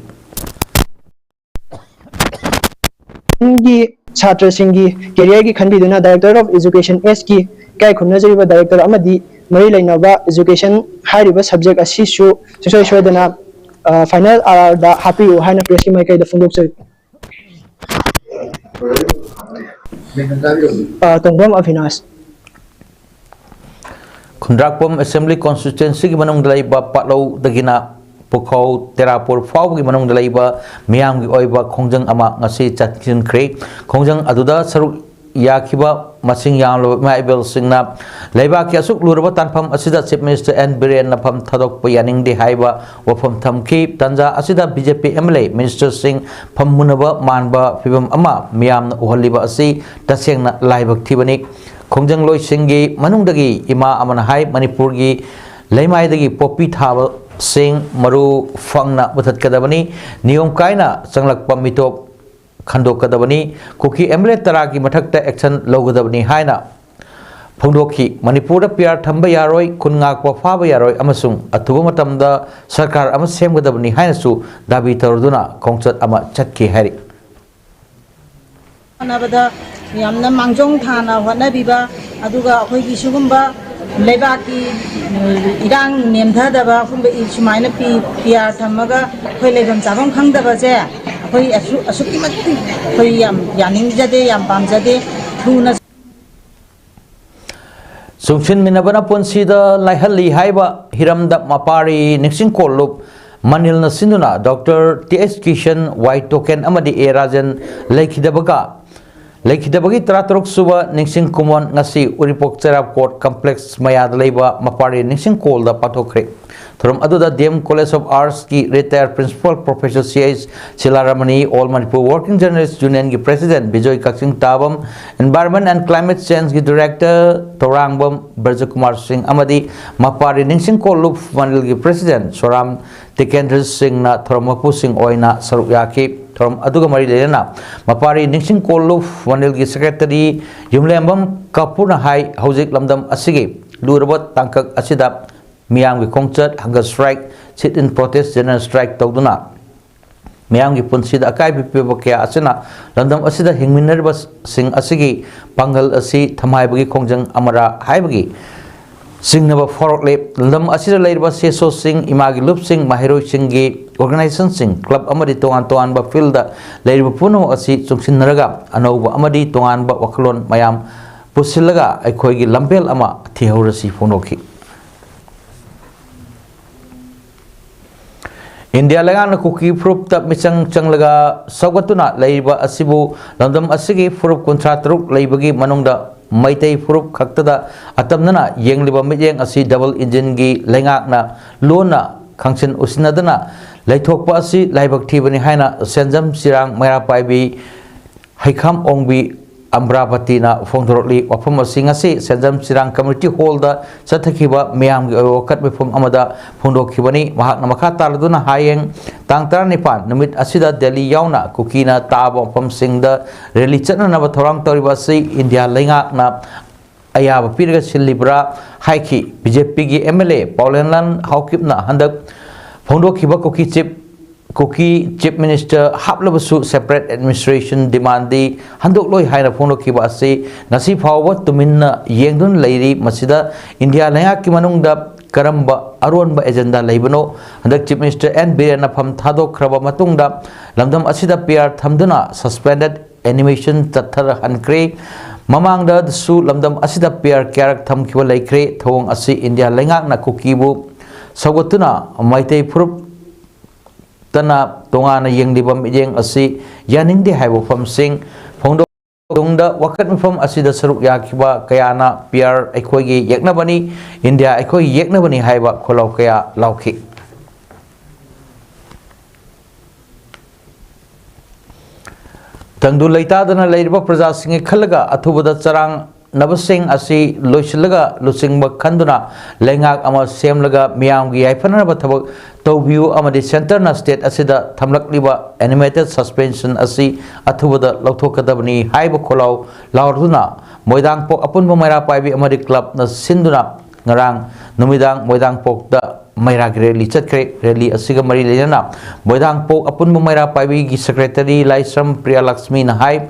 ꯒꯤ ꯁꯥꯇ꯭ꯔꯁꯤꯡꯒꯤ careerꯒꯤ ꯈꯟꯕꯤꯗꯨꯅ Directorate of Education Sꯀꯤ ꯏꯀꯥꯏ ꯈꯨꯝꯅꯖꯔꯤꯕ director ꯑꯃꯗꯤ ꯃꯔꯤ ꯂꯩꯅꯕ Education ꯍꯥꯏꯔꯤꯕ subject ꯑꯁꯤꯁꯨ ꯁꯨꯡꯁꯣꯏ ꯁꯣꯏꯗꯅ ꯐꯥꯏꯅꯦꯜ ꯑꯥꯔ ꯑꯥꯔꯗ ꯍꯥꯞꯄꯤꯌꯨ ꯍꯥꯏꯅ ꯄ꯭ꯔꯦꯁꯀꯤ ꯃꯥꯏꯀꯩꯗ ꯐꯣꯡꯗꯣꯛꯆꯔꯤ꯫ ꯑ, ꯇꯣꯡꯕ꯭ꯔꯝ ꯑꯚꯤꯅꯥꯁ꯫ ꯈꯨꯟꯗ꯭ꯔꯥꯛꯄꯝ ꯑꯦꯁꯦꯝꯕ꯭ꯂꯤ ꯀꯣꯟꯁꯇꯤꯇ꯭ꯋꯦꯟꯁꯤꯒꯤ ꯃꯅꯨꯡꯗ ꯂꯩꯕ ꯄꯥꯠꯂꯧꯗꯒꯤꯅ ꯄꯨꯈꯧ ꯇꯦꯔꯥꯄꯨꯔ ꯐꯥꯎꯕꯒꯤ ꯃꯅꯨꯡꯗ ꯂꯩꯕ ꯃꯤꯌꯥꯝꯒꯤ ꯑꯣꯏꯕ ꯈꯣꯡꯖꯪ ꯑꯃ ꯉꯁꯤ ꯆꯠꯈꯤꯟꯈ꯭ꯔꯦ꯫ ꯈꯣꯡꯖꯪ ꯑꯗꯨꯗ ꯁꯔꯨꯛ ꯌꯥꯈꯤꯕ ꯃꯁꯤꯡ ꯌꯥꯝꯂꯕ ꯏꯃꯥ ꯏꯕꯦꯜꯁꯤꯡꯅ ꯂꯩꯕꯥꯛꯀꯤ ꯑꯁꯨꯛ ꯂꯨꯔꯕ ꯇꯥꯟꯐꯝ ꯑꯁꯤꯗ ꯆꯤꯐ ꯃꯤꯅꯤꯁꯇꯔ ꯑꯦꯟ ꯕꯤꯔꯦꯟꯅ ꯐꯝ ꯊꯥꯗꯣꯛꯄ ꯌꯥꯅꯤꯡꯗꯦ ꯍꯥꯏꯕ ꯋꯥꯐꯝ ꯊꯝꯈꯤ꯫ ꯇꯥꯟꯖꯥ ꯑꯁꯤꯗ B J P M L A ꯃꯤꯅꯤꯁꯇꯔꯁꯤꯡ ꯐꯝ ꯃꯨꯟꯅꯕ ꯃꯥꯟꯕ ꯐꯤꯕꯝ ꯑꯃ ꯃꯤꯌꯥꯝꯅ ꯎꯍꯜꯂꯤꯕ ꯑꯁꯤ ꯇꯁꯦꯡꯅ ꯂꯥꯏꯕꯛ ꯊꯤꯕꯅꯤ꯫ ꯈꯣꯡꯖꯪꯂꯣꯏꯁꯤꯡꯒꯤ ꯃꯅꯨꯡꯗꯒꯤ ꯏꯃꯥ ꯑꯃꯅ ꯍꯥꯏ, ꯃꯅꯤꯄꯨꯔꯒꯤ ꯂꯩꯃꯥꯏꯗꯒꯤ ꯄꯣꯄꯤ ꯊꯥꯕꯁꯤꯡ ꯃꯔꯨ ꯐꯪꯅ ꯃꯨꯊꯠꯀꯗꯕꯅꯤ, ꯅꯤꯌꯣꯝ ꯀꯥꯏꯅ ꯆꯪꯂꯛꯄ ꯃꯤꯇꯣꯞ ꯈꯟꯗꯣꯛꯀꯗꯕꯅꯤ, ꯀꯨꯀꯤ ꯑꯦꯝ ꯑꯦꯜ ꯑꯦ ꯇꯔꯥꯒꯤ ꯃꯊꯛꯇ action ꯂꯧꯒꯗꯕꯅꯤ ꯍꯥꯏꯅ ꯐꯣꯡꯗꯣꯛꯈꯤ꯫ ꯃꯅꯤꯄꯨꯔꯗ ꯄꯤ ꯑꯥꯔ ꯊꯝꯕ ꯌꯥꯔꯣꯏ, ꯈꯨꯟ ꯉꯥꯛꯄ ꯐꯥꯕ ꯌꯥꯔꯣꯏ ꯑꯃꯁꯨꯡ ꯑꯊꯨꯕ ꯃꯇꯝꯗ ꯁꯔꯀꯥꯔ ꯑꯃ ꯁꯦꯝꯒꯗꯕꯅꯤ ꯍꯥꯏꯅꯁꯨ ꯗꯥꯕꯤ ꯇꯧꯔꯗꯨꯅ ꯈꯣꯡꯆꯠ ꯑꯃ ꯆꯠꯈꯤ ꯍꯥꯏꯔꯤ꯫ ꯍꯣꯠꯅꯕꯗ ꯌꯥꯝꯅ ꯃꯥꯡꯖꯧ ꯊꯥꯅ ꯍꯣꯠꯅꯕꯤꯕ, ꯑꯗꯨꯒ ꯑꯩꯈꯣꯏꯒꯤ ꯁꯤꯒꯨꯝꯕ ꯂꯩꯕꯥꯛꯀꯤ, ꯎꯝ, ꯏꯔꯥꯡ ꯅꯦꯝꯊꯗꯕ ꯁꯨꯝꯕ ꯏ-, ꯁꯨꯃꯥꯏꯅ ꯄꯤ-, ꯄꯤ ꯑꯥꯔ ꯊꯝꯃꯒ ꯑꯩꯈꯣꯏ ꯂꯩꯐꯝ ꯆꯥꯐꯝ ꯈꯪꯗꯕꯁꯦ ꯑꯩꯈꯣꯏ ꯑꯁꯨ-, ꯑꯁꯨꯛꯀꯤ ꯃꯇꯤꯛ ꯑꯩꯈꯣꯏ ꯌꯥꯝ ꯌꯥꯅꯤꯡꯖꯗꯦ, ꯌꯥꯝ ꯄꯥꯝꯖꯗꯦ꯫ ꯊꯨꯅ ꯆꯨꯡꯁꯤꯟꯃꯤꯟꯅꯕꯅ ꯄꯨꯟꯁꯤꯗ ꯂꯥꯏꯍꯜꯂꯤ ꯍꯥꯏꯕ ꯍꯤꯔꯝꯗ ꯃꯄꯥꯔꯤ ꯅꯤꯡꯁꯤꯡ ꯀꯣꯜꯂꯨꯞ ꯃꯅꯤꯜꯅ ꯁꯤꯟꯗꯨꯅ ꯗꯣꯛꯇꯔ ꯇꯤ ꯑꯩꯆ ꯀꯤꯁꯟ, ꯋꯥꯏ ꯇꯣꯀꯦꯟ ꯑꯃꯗꯤ ꯑꯦ ꯔꯥꯖꯦꯟ ꯂꯩꯈꯤꯗꯕꯒ, ꯂꯩꯈꯤꯗꯕꯒꯤ ꯇꯔꯥꯇꯔꯨꯛ ꯁꯨꯕ ꯅꯤꯡꯁꯤꯡ ꯈꯨꯃꯣꯟ ꯉꯁꯤ ꯎꯔꯤꯄꯣꯛ ꯆꯩꯔꯥꯞ ꯀꯣꯔꯠ ꯀꯝꯄ꯭ꯂꯦꯛꯁ ꯃꯌꯥꯗ ꯂꯩꯕ ꯃꯄꯥꯔꯤ ꯅꯤꯡꯁꯤꯡ ꯀꯣꯜꯗ ꯄꯥꯡꯊꯣꯛꯈ꯭ꯔꯦ꯫ ꯊꯧꯔꯝ ꯑꯗꯨꯗ ꯗꯤ ꯑꯦꯝ ꯀꯣꯂꯦꯖ ꯑꯣꯐ ꯑꯥꯔꯠꯁꯀꯤ retired principal professor C H Shilaramani, all Manipur working journalist ꯌꯨꯅꯤꯌꯟꯒꯤ president Bijoy Kakchingtabam, environment and climate ꯆꯦꯟꯖꯀꯤ ꯗꯤꯔꯦꯛꯇꯔ ꯇꯧꯔꯥꯡꯕꯝ ꯕ꯭ꯔꯖꯀꯨꯃꯥꯔ ꯁꯤꯡ ꯑꯃꯗꯤ ꯃꯄꯥꯔꯤ ꯅꯤꯡꯁꯤꯡ ꯀꯣꯜꯂꯨꯞ ꯃꯟꯗꯜꯒꯤ ꯄ꯭ꯔꯦꯁꯤꯗꯦꯟꯠ ꯁꯣꯔꯥꯝ ꯇꯤꯀꯦꯟꯗ꯭ꯔ ꯁꯤꯡꯅ ꯊꯧꯔꯝ ꯃꯄꯨꯁꯤꯡ ꯑꯣꯏꯅ ꯁꯔꯨꯛ ꯌꯥꯈꯤ꯫ ꯊꯧꯔꯝ ꯑꯗꯨꯒ ꯃꯔꯤ ꯂꯩꯅꯅ ꯃꯄꯥꯔꯤ ꯅꯤꯡꯁꯤꯡ ꯀꯣꯜꯂꯨꯞ ꯃꯟꯗꯜꯒꯤ ꯁꯦꯀ꯭ꯔꯦꯇꯔꯤ ꯌꯨꯝꯂꯦꯝꯕꯝ ꯀꯥꯄꯨꯔꯅ ꯍꯥꯏ, ꯍꯧꯖꯤꯛ ꯂꯝꯗꯝ ꯑꯁꯤꯒꯤ ꯂꯨꯔꯕ ꯇꯥꯡꯀꯛ ꯑꯁꯤꯗ ꯃꯤꯌꯥꯝꯒꯤ ꯈꯣꯡꯆꯠ, hunger strike, sit in protest, general strike ꯇꯧꯗꯨꯅ ꯃꯤꯌꯥꯝꯒꯤ ꯄꯨꯟꯁꯤꯗ ꯑꯀꯥꯏꯕ ꯄꯤꯕ ꯀꯌꯥ ꯑꯁꯤꯅ ꯂꯝꯗꯝ ꯑꯁꯤꯗ ꯍꯤꯡꯃꯤꯟꯅꯔꯤꯕꯁꯤꯡ ꯑꯁꯤꯒꯤ ꯄꯥꯡꯒꯜ ꯑꯁꯤ ꯊꯝꯍꯥꯏꯕꯒꯤ ꯈꯣꯡꯖꯪ ꯑꯃꯔꯥ ꯍꯥꯏꯕꯒꯤ ꯆꯤꯡꯅꯕ ꯐꯥꯎꯔꯛꯂꯦ꯫ ꯂꯝꯗꯝ ꯑꯁꯤꯗ ꯂꯩꯔꯤꯕ ꯁꯤ ꯑꯦꯁ ꯑꯣꯁꯤꯡ, ꯏꯃꯥꯒꯤ ꯂꯨꯞꯁꯤꯡ, ꯃꯍꯩꯔꯣꯏꯁꯤꯡꯒꯤ ꯑꯣꯔꯒꯅꯥꯏꯖꯦꯁꯟꯁꯤꯡ, ꯀ꯭ꯂꯕ ꯑꯃꯗꯤ ꯇꯣꯉꯥꯟ ꯇꯣꯉꯥꯟꯕ ꯐꯤꯜꯗ ꯂꯩꯔꯤꯕ ꯄꯨꯝꯅꯃꯛ ꯑꯁꯤ ꯆꯨꯡꯁꯤꯟꯅꯔꯒ ꯑꯅꯧꯕ ꯑꯃꯗꯤ ꯇꯣꯉꯥꯟꯕ ꯋꯥꯈꯜꯂꯣꯟ ꯃꯌꯥꯝ ꯄꯨꯁꯤꯜꯂꯒ ꯑꯩꯈꯣꯏꯒꯤ ꯂꯝꯕꯦꯜ ꯑꯃ ꯊꯤꯍꯧꯔꯁꯤ ꯐꯣꯡꯗꯣꯛꯈꯤ꯫ ꯏꯟꯗꯤꯌꯥ ꯂꯩꯉꯥꯛꯅ ꯀꯨꯀꯤ ꯐꯨꯔꯨꯞꯇ ꯃꯤꯆꯪ ꯆꯪꯂꯒ ꯁꯧꯒꯠꯇꯨꯅ ꯂꯩꯔꯤꯕ ꯑꯁꯤꯕꯨ ꯂꯝꯗꯝ ꯑꯁꯤꯒꯤ ꯐꯨꯔꯨꯞ ꯀꯨꯟꯊ꯭ꯔꯥ ꯇꯔꯨꯛ ꯂꯩꯕꯒꯤ ꯃꯅꯨꯡꯗ ꯃꯩꯇꯩ ꯐꯨꯔꯨꯞ ꯈꯛꯇꯗ ꯑꯇꯝꯅꯅ ꯌꯦꯡꯂꯤꯕ ꯃꯤꯠꯌꯦꯡ ꯑꯁꯤ ꯗꯕꯜ ꯏꯟꯖꯤꯟꯒꯤ ꯂꯩꯉꯥꯛꯅ ꯂꯣꯟꯅ ꯈꯪꯁꯤꯟ ꯎꯁꯤꯟꯅꯗꯅ ꯂꯩꯊꯣꯛꯄ ꯑꯁꯤ ꯂꯥꯏꯕꯛ ꯊꯤꯕꯅꯤ ꯍꯥꯏꯅ ꯁꯦꯟꯖꯝ ꯆꯤꯔꯥꯡ ꯃꯩꯔꯥ ꯄꯥꯏꯕꯤ ꯍꯩꯈꯥꯝ ꯑꯣꯡꯕꯤ ꯑꯝꯕ꯭ꯔꯥꯕꯇꯤꯅ ꯐꯣꯡꯗꯣꯔꯛꯂꯤ꯫ ꯋꯥꯐꯝ ꯑꯁꯤ ꯉꯁꯤ ꯁꯦꯟꯖꯝ ꯆꯤꯔꯥꯡ ꯀꯝꯃ꯭ꯌꯨꯅꯤꯇꯤ ꯍꯣꯜꯗ ꯆꯠꯊꯈꯤꯕ ꯃꯤꯌꯥꯝꯒꯤ ꯑꯣꯏꯕ ꯋꯥꯀꯠ ꯃꯤꯐꯝ ꯑꯃꯗ ꯐꯣꯡꯗꯣꯛꯈꯤꯕꯅꯤ꯫ ꯃꯍꯥꯛꯅ ꯃꯈꯥ ꯇꯥꯔꯗꯨꯅ ꯍꯌꯦꯡ ꯇꯥꯡ ꯇꯔꯥꯅꯤꯄꯥꯟ ꯅꯨꯃꯤꯠ ꯑꯁꯤꯗ ꯗꯦꯜꯂꯤ ꯌꯥꯎꯅ ꯀꯨꯀꯤꯅ ꯇꯥꯕ ꯃꯐꯝꯁꯤꯡꯗ ꯔꯦꯂꯤ ꯆꯠꯅꯅꯕ ꯊꯧꯔꯥꯡ ꯇꯧꯔꯤꯕ ꯑꯁꯤ ꯏꯟꯗꯤꯌꯥ ꯂꯩꯉꯥꯛꯅ ꯑꯌꯥꯕ ꯄꯤꯔꯒ ꯁꯤꯜꯂꯤꯕ꯭ꯔꯥ ꯍꯥꯏꯈꯤ꯫ ꯕꯤ ꯖꯦ ꯄꯤꯒꯤ ꯑꯦꯝ ꯑꯦꯜ ꯑꯦ ꯄꯥꯎꯂꯦꯟꯂꯥꯜ ꯍꯥꯎꯀꯤꯞꯅ ꯍꯟꯗꯛ ꯐꯣꯡꯗꯣꯛꯈꯤꯕ ꯀꯨꯀꯤ ꯆꯤꯞ ꯀꯨꯀꯤ ꯆꯤꯞ ꯃꯤꯅꯤꯁꯇꯔ ꯍꯥꯞꯂꯕꯁꯨ ꯁꯦꯄꯔꯦꯠ ꯑꯦꯗꯃꯤꯅꯤꯁꯇ꯭ꯔꯦꯁꯟ ꯗꯤꯃꯥꯟꯗꯤ ꯍꯟꯗꯣꯛꯂꯣꯏ ꯍꯥꯏꯅ ꯐꯣꯡꯗꯣꯛꯈꯤꯕ ꯑꯁꯤ ꯉꯁꯤ ꯐꯥꯎꯕ ꯇꯨꯃꯤꯟꯅ ꯌꯦꯡꯗꯨꯅ ꯂꯩꯔꯤ꯫ ꯃꯁꯤꯗ ꯏꯟꯗꯤꯌꯥ ꯂꯩꯉꯥꯛꯀꯤ ꯃꯅꯨꯡꯗ ꯀꯔꯝꯕ ꯑꯔꯣꯟꯕ ꯑꯦꯖꯦꯟꯗꯥ ꯂꯩꯕꯅꯣ? ꯍꯟꯗꯛ ꯆꯤꯞ ꯃꯤꯅꯤꯁꯇꯔ ꯑꯦꯟ ꯕꯤꯔꯦꯟꯅ ꯐꯝ ꯊꯥꯗꯣꯛꯈ꯭ꯔꯕ ꯃꯇꯨꯡꯗ ꯂꯝꯗꯝ ꯑꯁꯤꯗ ꯄꯤ ꯑꯥꯔ ꯊꯝꯗꯨꯅ ꯁꯁꯄꯦꯟꯗꯦꯠ ꯑꯦꯅꯤꯃꯦꯁꯟ ꯆꯠꯊꯍꯟꯈ꯭ꯔꯦ꯫ ꯃꯃꯥꯡꯗꯁꯨ ꯂꯝꯗꯝ ꯑꯁꯤꯗ ꯄꯤ ꯑꯥꯔ ꯀꯌꯥꯔꯛ ꯊꯝꯈꯤꯕ ꯂꯩꯈ꯭ꯔꯦ꯫ ꯊꯧꯑꯣꯡ ꯑꯁꯤ ꯏꯟꯗꯤꯌꯥ ꯂꯩꯉꯥꯛꯅ ꯀꯨꯀꯤꯕꯨ ꯁꯧꯒꯠꯇꯨꯅ ꯃꯩꯇꯩ ꯐꯨꯔꯨꯞ ꯇꯅ ꯇꯣꯉꯥꯟꯅ ꯌꯦꯡꯂꯤꯕ ꯃꯤꯠꯌꯦꯡ ꯑꯁꯤ ꯌꯥꯅꯤꯡꯗꯦ ꯍꯥꯏꯕ ꯋꯥꯐꯝꯁꯤꯡ ꯐꯣꯡꯗꯣꯛ ꯇꯨꯡꯗ ꯋꯥꯀꯠ ꯃꯤꯐꯝ ꯑꯁꯤꯗ ꯁꯔꯨꯛ ꯌꯥꯈꯤꯕ ꯀꯌꯥꯅ ꯄꯤ ꯑꯥꯔ ꯑꯩꯈꯣꯏꯒꯤ ꯌꯦꯛꯅꯕꯅꯤ, ꯏꯟꯗꯤꯌꯥ ꯑꯩꯈꯣꯏꯒꯤ ꯌꯦꯛꯅꯕꯅꯤ ꯍꯥꯏꯕ ꯈꯣꯜꯂꯥꯎ ꯀꯌꯥ ꯂꯥꯎꯈꯤ꯫ ꯇꯪꯗꯨ ꯂꯩꯇꯥꯗꯅ ꯂꯩꯔꯤꯕ ꯄ꯭ꯔꯖꯥꯁꯤꯡꯒꯤ ꯈꯜꯂꯒ ꯑꯊꯨꯕꯗ ꯆꯔꯥꯡ ꯅꯕꯁꯤꯡ ꯑꯁꯤ ꯂꯣꯏꯁꯤꯜꯂꯒ ꯂꯨꯆꯤꯡꯕ ꯈꯟꯗꯨꯅ ꯂꯩꯉꯥꯛ ꯑꯃ ꯁꯦꯝꯂꯒ ꯃꯤꯌꯥꯝꯒꯤ ꯌꯥꯏꯐꯅꯅꯕ ꯊꯕꯛ ꯇꯧꯕꯤꯌꯨ ꯑꯃꯗꯤ ꯁꯦꯟꯇꯔꯅ ꯁ꯭ꯇꯦꯠ ꯑꯁꯤꯗ ꯊꯝꯂꯛꯂꯤꯕ ꯑꯦꯅꯤꯃꯦꯇꯦꯠ ꯁꯁꯄꯦꯟꯁꯟ ꯑꯁꯤ ꯑꯊꯨꯕꯗ ꯂꯧꯊꯣꯛꯀꯗꯕꯅꯤ ꯍꯥꯏꯕ ꯈꯣꯜꯂꯥꯎ ꯂꯥꯎꯗꯨꯅ ꯃꯣꯏꯗꯥꯡꯄꯣꯛ ꯑꯄꯨꯟꯕ ꯃꯩꯔꯥ ꯄꯥꯏꯕꯤ ꯑꯃꯗꯤ ꯀ꯭ꯂꯕꯅ ꯁꯤꯟꯗꯨꯅ ꯉꯔꯥꯡ ꯅꯨꯃꯤꯗꯥꯡ ꯃꯣꯏꯗꯥꯡꯄꯣꯛꯇ ꯃꯩꯔꯥꯒꯤ ꯔꯦꯂꯤ ꯆꯠꯈ꯭ꯔꯦ꯫ ꯔꯦꯂꯤ ꯑꯁꯤꯒ ꯃꯔꯤ ꯂꯩꯅꯅ ꯃꯣꯏꯗꯥꯡꯄꯣꯛ ꯑꯄꯨꯟꯕ ꯃꯩꯔꯥ ꯄꯥꯏꯕꯤꯒꯤ ꯁꯦꯀ꯭ꯔꯦꯇꯔꯤ ꯂꯥꯏꯁ꯭ꯔꯝ ꯄ꯭ꯔꯤꯌꯥꯂꯛꯁꯃꯤꯅ ꯍꯥꯏ,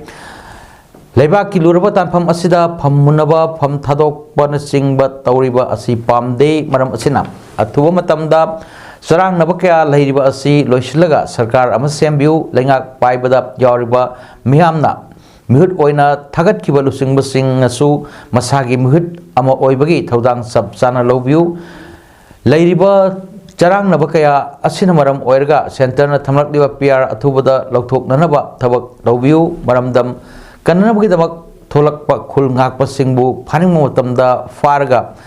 ꯂꯩꯕꯥꯛꯀꯤ ꯂꯨꯔꯕ ꯇꯥꯟꯐꯝ ꯑꯁꯤꯗ ꯐꯝ ꯃꯨꯟꯅꯕ, ꯐꯝ ꯊꯥꯗꯣꯛꯄꯅꯆꯤꯡꯕ ꯇꯧꯔꯤꯕ ꯑꯁꯤ ꯄꯥꯝꯗꯦ꯫ ꯃꯔꯝ ꯑꯁꯤꯅ, ꯑꯊꯨꯕ ꯃꯇꯝꯗ ꯆꯔꯥꯡꯅꯕ ꯀꯌꯥ ꯂꯩꯔꯤꯕ ꯑꯁꯤ ꯂꯣꯏꯁꯤꯜꯂꯒ ꯁꯔꯀꯥꯔ ꯑꯃ ꯁꯦꯝꯕꯤꯌꯨ꯫ ꯂꯩꯉꯥꯛ ꯄꯥꯏꯕꯗ ꯌꯥꯎꯔꯤꯕ ꯃꯤꯌꯥꯝꯅ ꯃꯤꯍꯨꯠ ꯑꯣꯏꯅ ꯊꯥꯒꯠꯈꯤꯕ ꯂꯨꯆꯤꯡꯕꯁꯤꯡꯅꯁꯨ ꯃꯁꯥꯒꯤ ꯃꯤꯍꯨꯠ ꯑꯃ ꯑꯣꯏꯕꯒꯤ ꯊꯧꯗꯥꯡ ꯆꯞ ꯆꯥꯅ ꯂꯧꯕꯤꯌꯨ꯫ ꯂꯩꯔꯤꯕ ꯆꯔꯥꯡꯅꯕ ꯀꯌꯥ ꯑꯁꯤꯅ ꯃꯔꯝ ꯑꯣꯏꯔꯒ ꯁꯦꯟꯇꯔꯅ ꯊꯝꯂꯛꯂꯤꯕ ꯄꯤ ꯑꯥꯔ ꯑꯊꯨꯕꯗ ꯂꯧꯊꯣꯛꯅꯅꯕ ꯊꯕꯛ ꯂꯧꯕꯤꯌꯨ꯫ ꯃꯔꯝꯗꯝ ꯀꯟꯅꯅꯕꯒꯤꯗꯃꯛ ꯊꯣꯛꯂꯛꯄ ꯈꯨꯜ ꯉꯥꯛꯄꯁꯤꯡꯕꯨ ꯐꯥꯅꯤꯡꯕ ꯃꯇꯝꯗ ꯐꯥꯔꯒ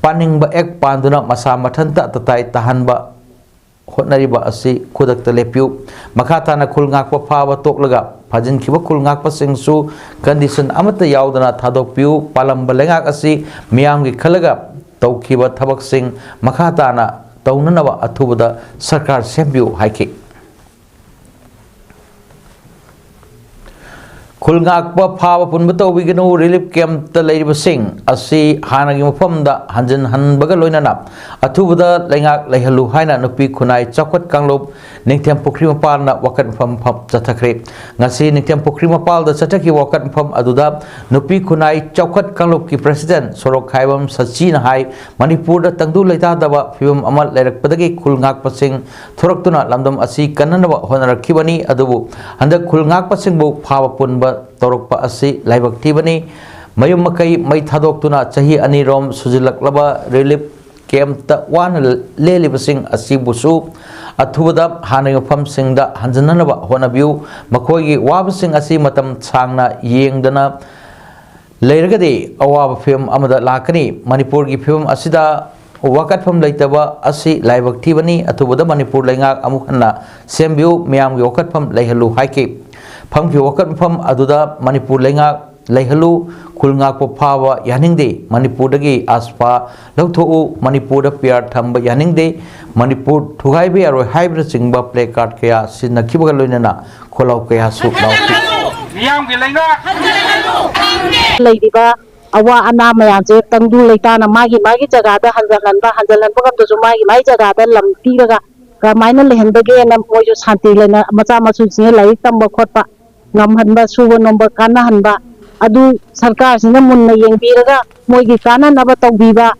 ꯄꯥꯅꯤꯡꯕ ꯑꯦꯛ ꯄꯥꯟꯗꯨꯅ ꯃꯁꯥ ꯃꯊꯟꯇ ꯇꯇꯥꯏ ꯇꯥꯍꯟꯕ ꯍꯣꯠꯅꯔꯤꯕ ꯑꯁꯤ ꯈꯨꯗꯛꯇ ꯂꯦꯞꯄꯤꯌꯨ꯫ ꯃꯈꯥ ꯇꯥꯅ ꯈꯨꯜ ꯉꯥꯛꯄ ꯐꯥꯕ ꯇꯣꯛꯂꯒ ꯐꯥꯖꯤꯟꯈꯤꯕ ꯈꯨꯜ ꯉꯥꯛꯄꯁꯤꯡꯁꯨ ꯀꯟꯗꯤꯁꯟ ꯑꯃꯠꯇ ꯌꯥꯎꯗꯅ ꯊꯥꯗꯣꯛꯄꯤꯌꯨ꯫ ꯄꯥꯜꯂꯝꯕ ꯂꯩꯉꯥꯛ ꯑꯁꯤ ꯃꯤꯌꯥꯝꯒꯤ ꯈꯜꯂꯒ ꯇꯧꯈꯤꯕ ꯊꯕꯛꯁꯤꯡ ꯃꯈꯥ ꯇꯥꯅ ꯇꯧꯅꯅꯕ ꯑꯊꯨꯕꯗ ꯁꯔꯀꯥꯔ ꯁꯦꯝꯕꯤꯌꯨ ꯍꯥꯏꯈꯤ꯫ ꯈꯨꯜ ꯉꯥꯛꯄ ꯐꯥꯕ ꯄꯨꯟꯕ ꯇꯧꯕꯤꯒꯅꯨ꯫ ꯔꯤꯂꯤꯐ ꯀꯦꯝꯞꯇ ꯂꯩꯔꯤꯕꯁꯤꯡ ꯑꯁꯤ ꯍꯥꯟꯅꯒꯤ ꯃꯐꯝꯗ ꯍꯟꯖꯤꯟꯍꯟꯕꯒ ꯂꯣꯏꯅꯅ ꯑꯊꯨꯕꯗ ꯂꯩꯉꯥꯛ ꯂꯩꯍꯜꯂꯨ ꯍꯥꯏꯅ ꯅꯨꯄꯤ ꯈꯨꯟꯅꯥꯏ ꯆꯥꯎꯈꯠ ꯀꯥꯡꯂꯨꯞ ꯅꯤꯡꯊꯦꯝ ꯄꯨꯈ꯭ꯔꯤ ꯃꯄꯥꯟꯗ ꯋꯥꯀꯠ ꯃꯐꯝ ꯐꯝ ꯆꯠꯊꯈ꯭ꯔꯦ꯫ ꯉꯁꯤ ꯅꯤꯡꯊꯦꯝ ꯄꯨꯈ꯭ꯔꯤ ꯃꯄꯥꯜꯗ ꯆꯠꯊꯈꯤꯕ ꯋꯥꯀꯠ ꯃꯐꯝ ꯑꯗꯨꯗ ꯅꯨꯄꯤ ꯈꯨꯟꯅꯥꯏ ꯆꯥꯎꯈꯠ ꯀꯥꯡꯂꯨꯞꯀꯤ ꯄ꯭ꯔꯦꯁꯤꯗꯦꯟꯠ ꯁꯣꯔꯣꯛꯈꯥꯏꯕꯝ ꯁꯆꯤꯅ ꯍꯥꯏ, ꯃꯅꯤꯄꯨꯔꯗ ꯇꯪꯗꯨ ꯂꯩꯇꯥꯗꯕ ꯐꯤꯕꯝ ꯑꯃ ꯂꯩꯔꯛꯄꯗꯒꯤ ꯈꯨꯜ ꯉꯥꯛꯄꯁꯤꯡ ꯊꯣꯔꯛꯇꯨꯅ ꯂꯝꯗꯝ ꯑꯁꯤ ꯀꯟꯅꯅꯕ ꯍꯣꯠꯅꯔꯛꯈꯤꯕꯅꯤ꯫ ꯑꯗꯨꯕꯨ ꯍꯟꯗꯛ ꯈꯨꯜ ꯉꯥꯛꯄꯁꯤꯡꯕꯨ ꯐꯥꯕ ꯄꯨꯟꯕ ꯇꯧꯔꯛꯄ ꯑꯁꯤ ꯂꯥꯏꯕꯛ ꯊꯤꯕꯅꯤ꯫ ꯃꯌꯨꯝ ꯃꯀꯩ ꯃꯩ ꯊꯥꯗꯣꯛꯇꯨꯅ ꯆꯍꯤ ꯑꯅꯤꯔꯣꯝ ꯁꯨꯖꯤꯜꯂꯛꯂꯕ ꯔꯤꯂꯤꯐ ꯀꯦꯝꯞꯇ ꯋꯥꯅ ꯂꯦꯜꯂꯤꯕꯁꯤꯡ ꯑꯁꯤꯕꯨꯁꯨ ꯑꯊꯨꯕꯗ ꯍꯥꯟꯅꯒꯤ ꯃꯐꯝꯁꯤꯡꯗ ꯍꯟꯖꯤꯟꯅꯅꯕ ꯍꯣꯠꯅꯕꯤꯌꯨ꯫ ꯃꯈꯣꯏꯒꯤ ꯋꯥꯕꯁꯤꯡ ꯑꯁꯤ ꯃꯇꯝ ꯁꯥꯡꯅ ꯌꯦꯡꯗꯅ ꯂꯩꯔꯒꯗꯤ ꯑꯋꯥꯕ ꯐꯤꯕꯝ ꯑꯃꯗ ꯂꯥꯛꯀꯅꯤ꯫ ꯃꯅꯤꯄꯨꯔꯒꯤ ꯐꯤꯕꯝ ꯑꯁꯤꯗ ꯋꯥꯀꯠꯐꯝ ꯂꯩꯇꯕ ꯑꯁꯤ ꯂꯥꯏꯕꯛ ꯊꯤꯕꯅꯤ꯫ ꯑꯊꯨꯕꯗ ꯃꯅꯤꯄꯨꯔ ꯂꯩꯉꯥꯛ ꯑꯃꯨꯛ ꯍꯟꯅ ꯁꯦꯝꯕꯤꯌꯨ, ꯃꯤꯌꯥꯝꯒꯤ ꯋꯥꯀꯠꯐꯝ ꯂꯩꯍꯜꯂꯨ ꯍꯥꯏꯈꯤ꯫ ꯐꯝꯈꯤꯕ ꯋꯥꯀꯠ ꯃꯐꯝ ꯑꯗꯨꯗ ꯃꯅꯤꯄꯨꯔ ꯂꯩꯉꯥꯛ ꯂꯩꯍꯜꯂꯨ, ꯈꯨꯜ ꯉꯥꯛꯄ ꯐꯥꯕ ꯌꯥꯅꯤꯡꯗꯦ, ꯃꯅꯤꯄꯨꯔꯗꯒꯤ ꯑꯁꯐꯥ ꯂꯧꯊꯣꯛꯎ, ꯃꯅꯤꯄꯨꯔꯗ ꯄꯤ ꯑꯥꯔ ꯊꯝꯕ ꯌꯥꯅꯤꯡꯗꯦ, ꯃꯅꯤꯄꯨꯔ ꯊꯨꯒꯥꯏꯕ ꯌꯥꯔꯣꯏ ꯍꯥꯏꯕꯅꯆꯤꯡꯕ ꯄ꯭ꯂꯦ ꯀꯥꯔꯗ ꯀꯌꯥ ꯁꯤꯖꯤꯟꯅꯈꯤꯕꯒ ꯂꯣꯏꯅꯅ ꯈꯣꯜꯂꯥꯎ ꯀꯌꯥꯁꯨ ꯂꯥꯎꯈꯤ꯫ ꯃꯤꯌꯥꯝꯒꯤ ꯂꯩꯉꯥꯛ ꯂꯩꯔꯤꯕ ꯑꯋꯥ ꯑꯅꯥ ꯃꯌꯥꯝꯁꯦ ꯇꯪꯗꯨ ꯂꯩꯇꯥꯅ ꯃꯥꯒꯤ ꯃꯥꯒꯤ ꯖꯒꯥꯗ ꯍꯟꯖꯜꯍꯟꯕ, ꯍꯟꯖꯜꯍꯟꯕ ꯉꯝꯗ꯭ꯔꯁꯨ ꯃꯥꯒꯤ ꯃꯥꯒꯤ ꯖꯒꯥꯗ ꯂꯝ ꯄꯤꯔꯒ ꯀꯃꯥꯏꯅ ꯂꯩꯍꯟꯕꯒꯦꯅ ꯃꯣꯏꯁꯨ ꯁꯥꯟꯇꯤ ꯂꯩꯅ ꯃꯆꯥ ꯃꯁꯨꯁꯤꯡꯅ ꯂꯥꯏꯔꯤꯛ ꯇꯝꯕ ꯈꯣꯠꯄ ꯉꯝꯍꯟꯕ, ꯁꯨꯕ ꯅꯣꯝꯕ ꯀꯥꯟꯅꯍꯟꯕ, ꯑꯗꯨ ꯁꯔꯀꯥꯔꯁꯤꯅ ꯃꯨꯟꯅ ꯌꯦꯡꯕꯤꯔꯒ ꯃꯣꯏꯒꯤ ꯀꯥꯟꯅꯅꯕ ꯇꯧꯕꯤꯕ,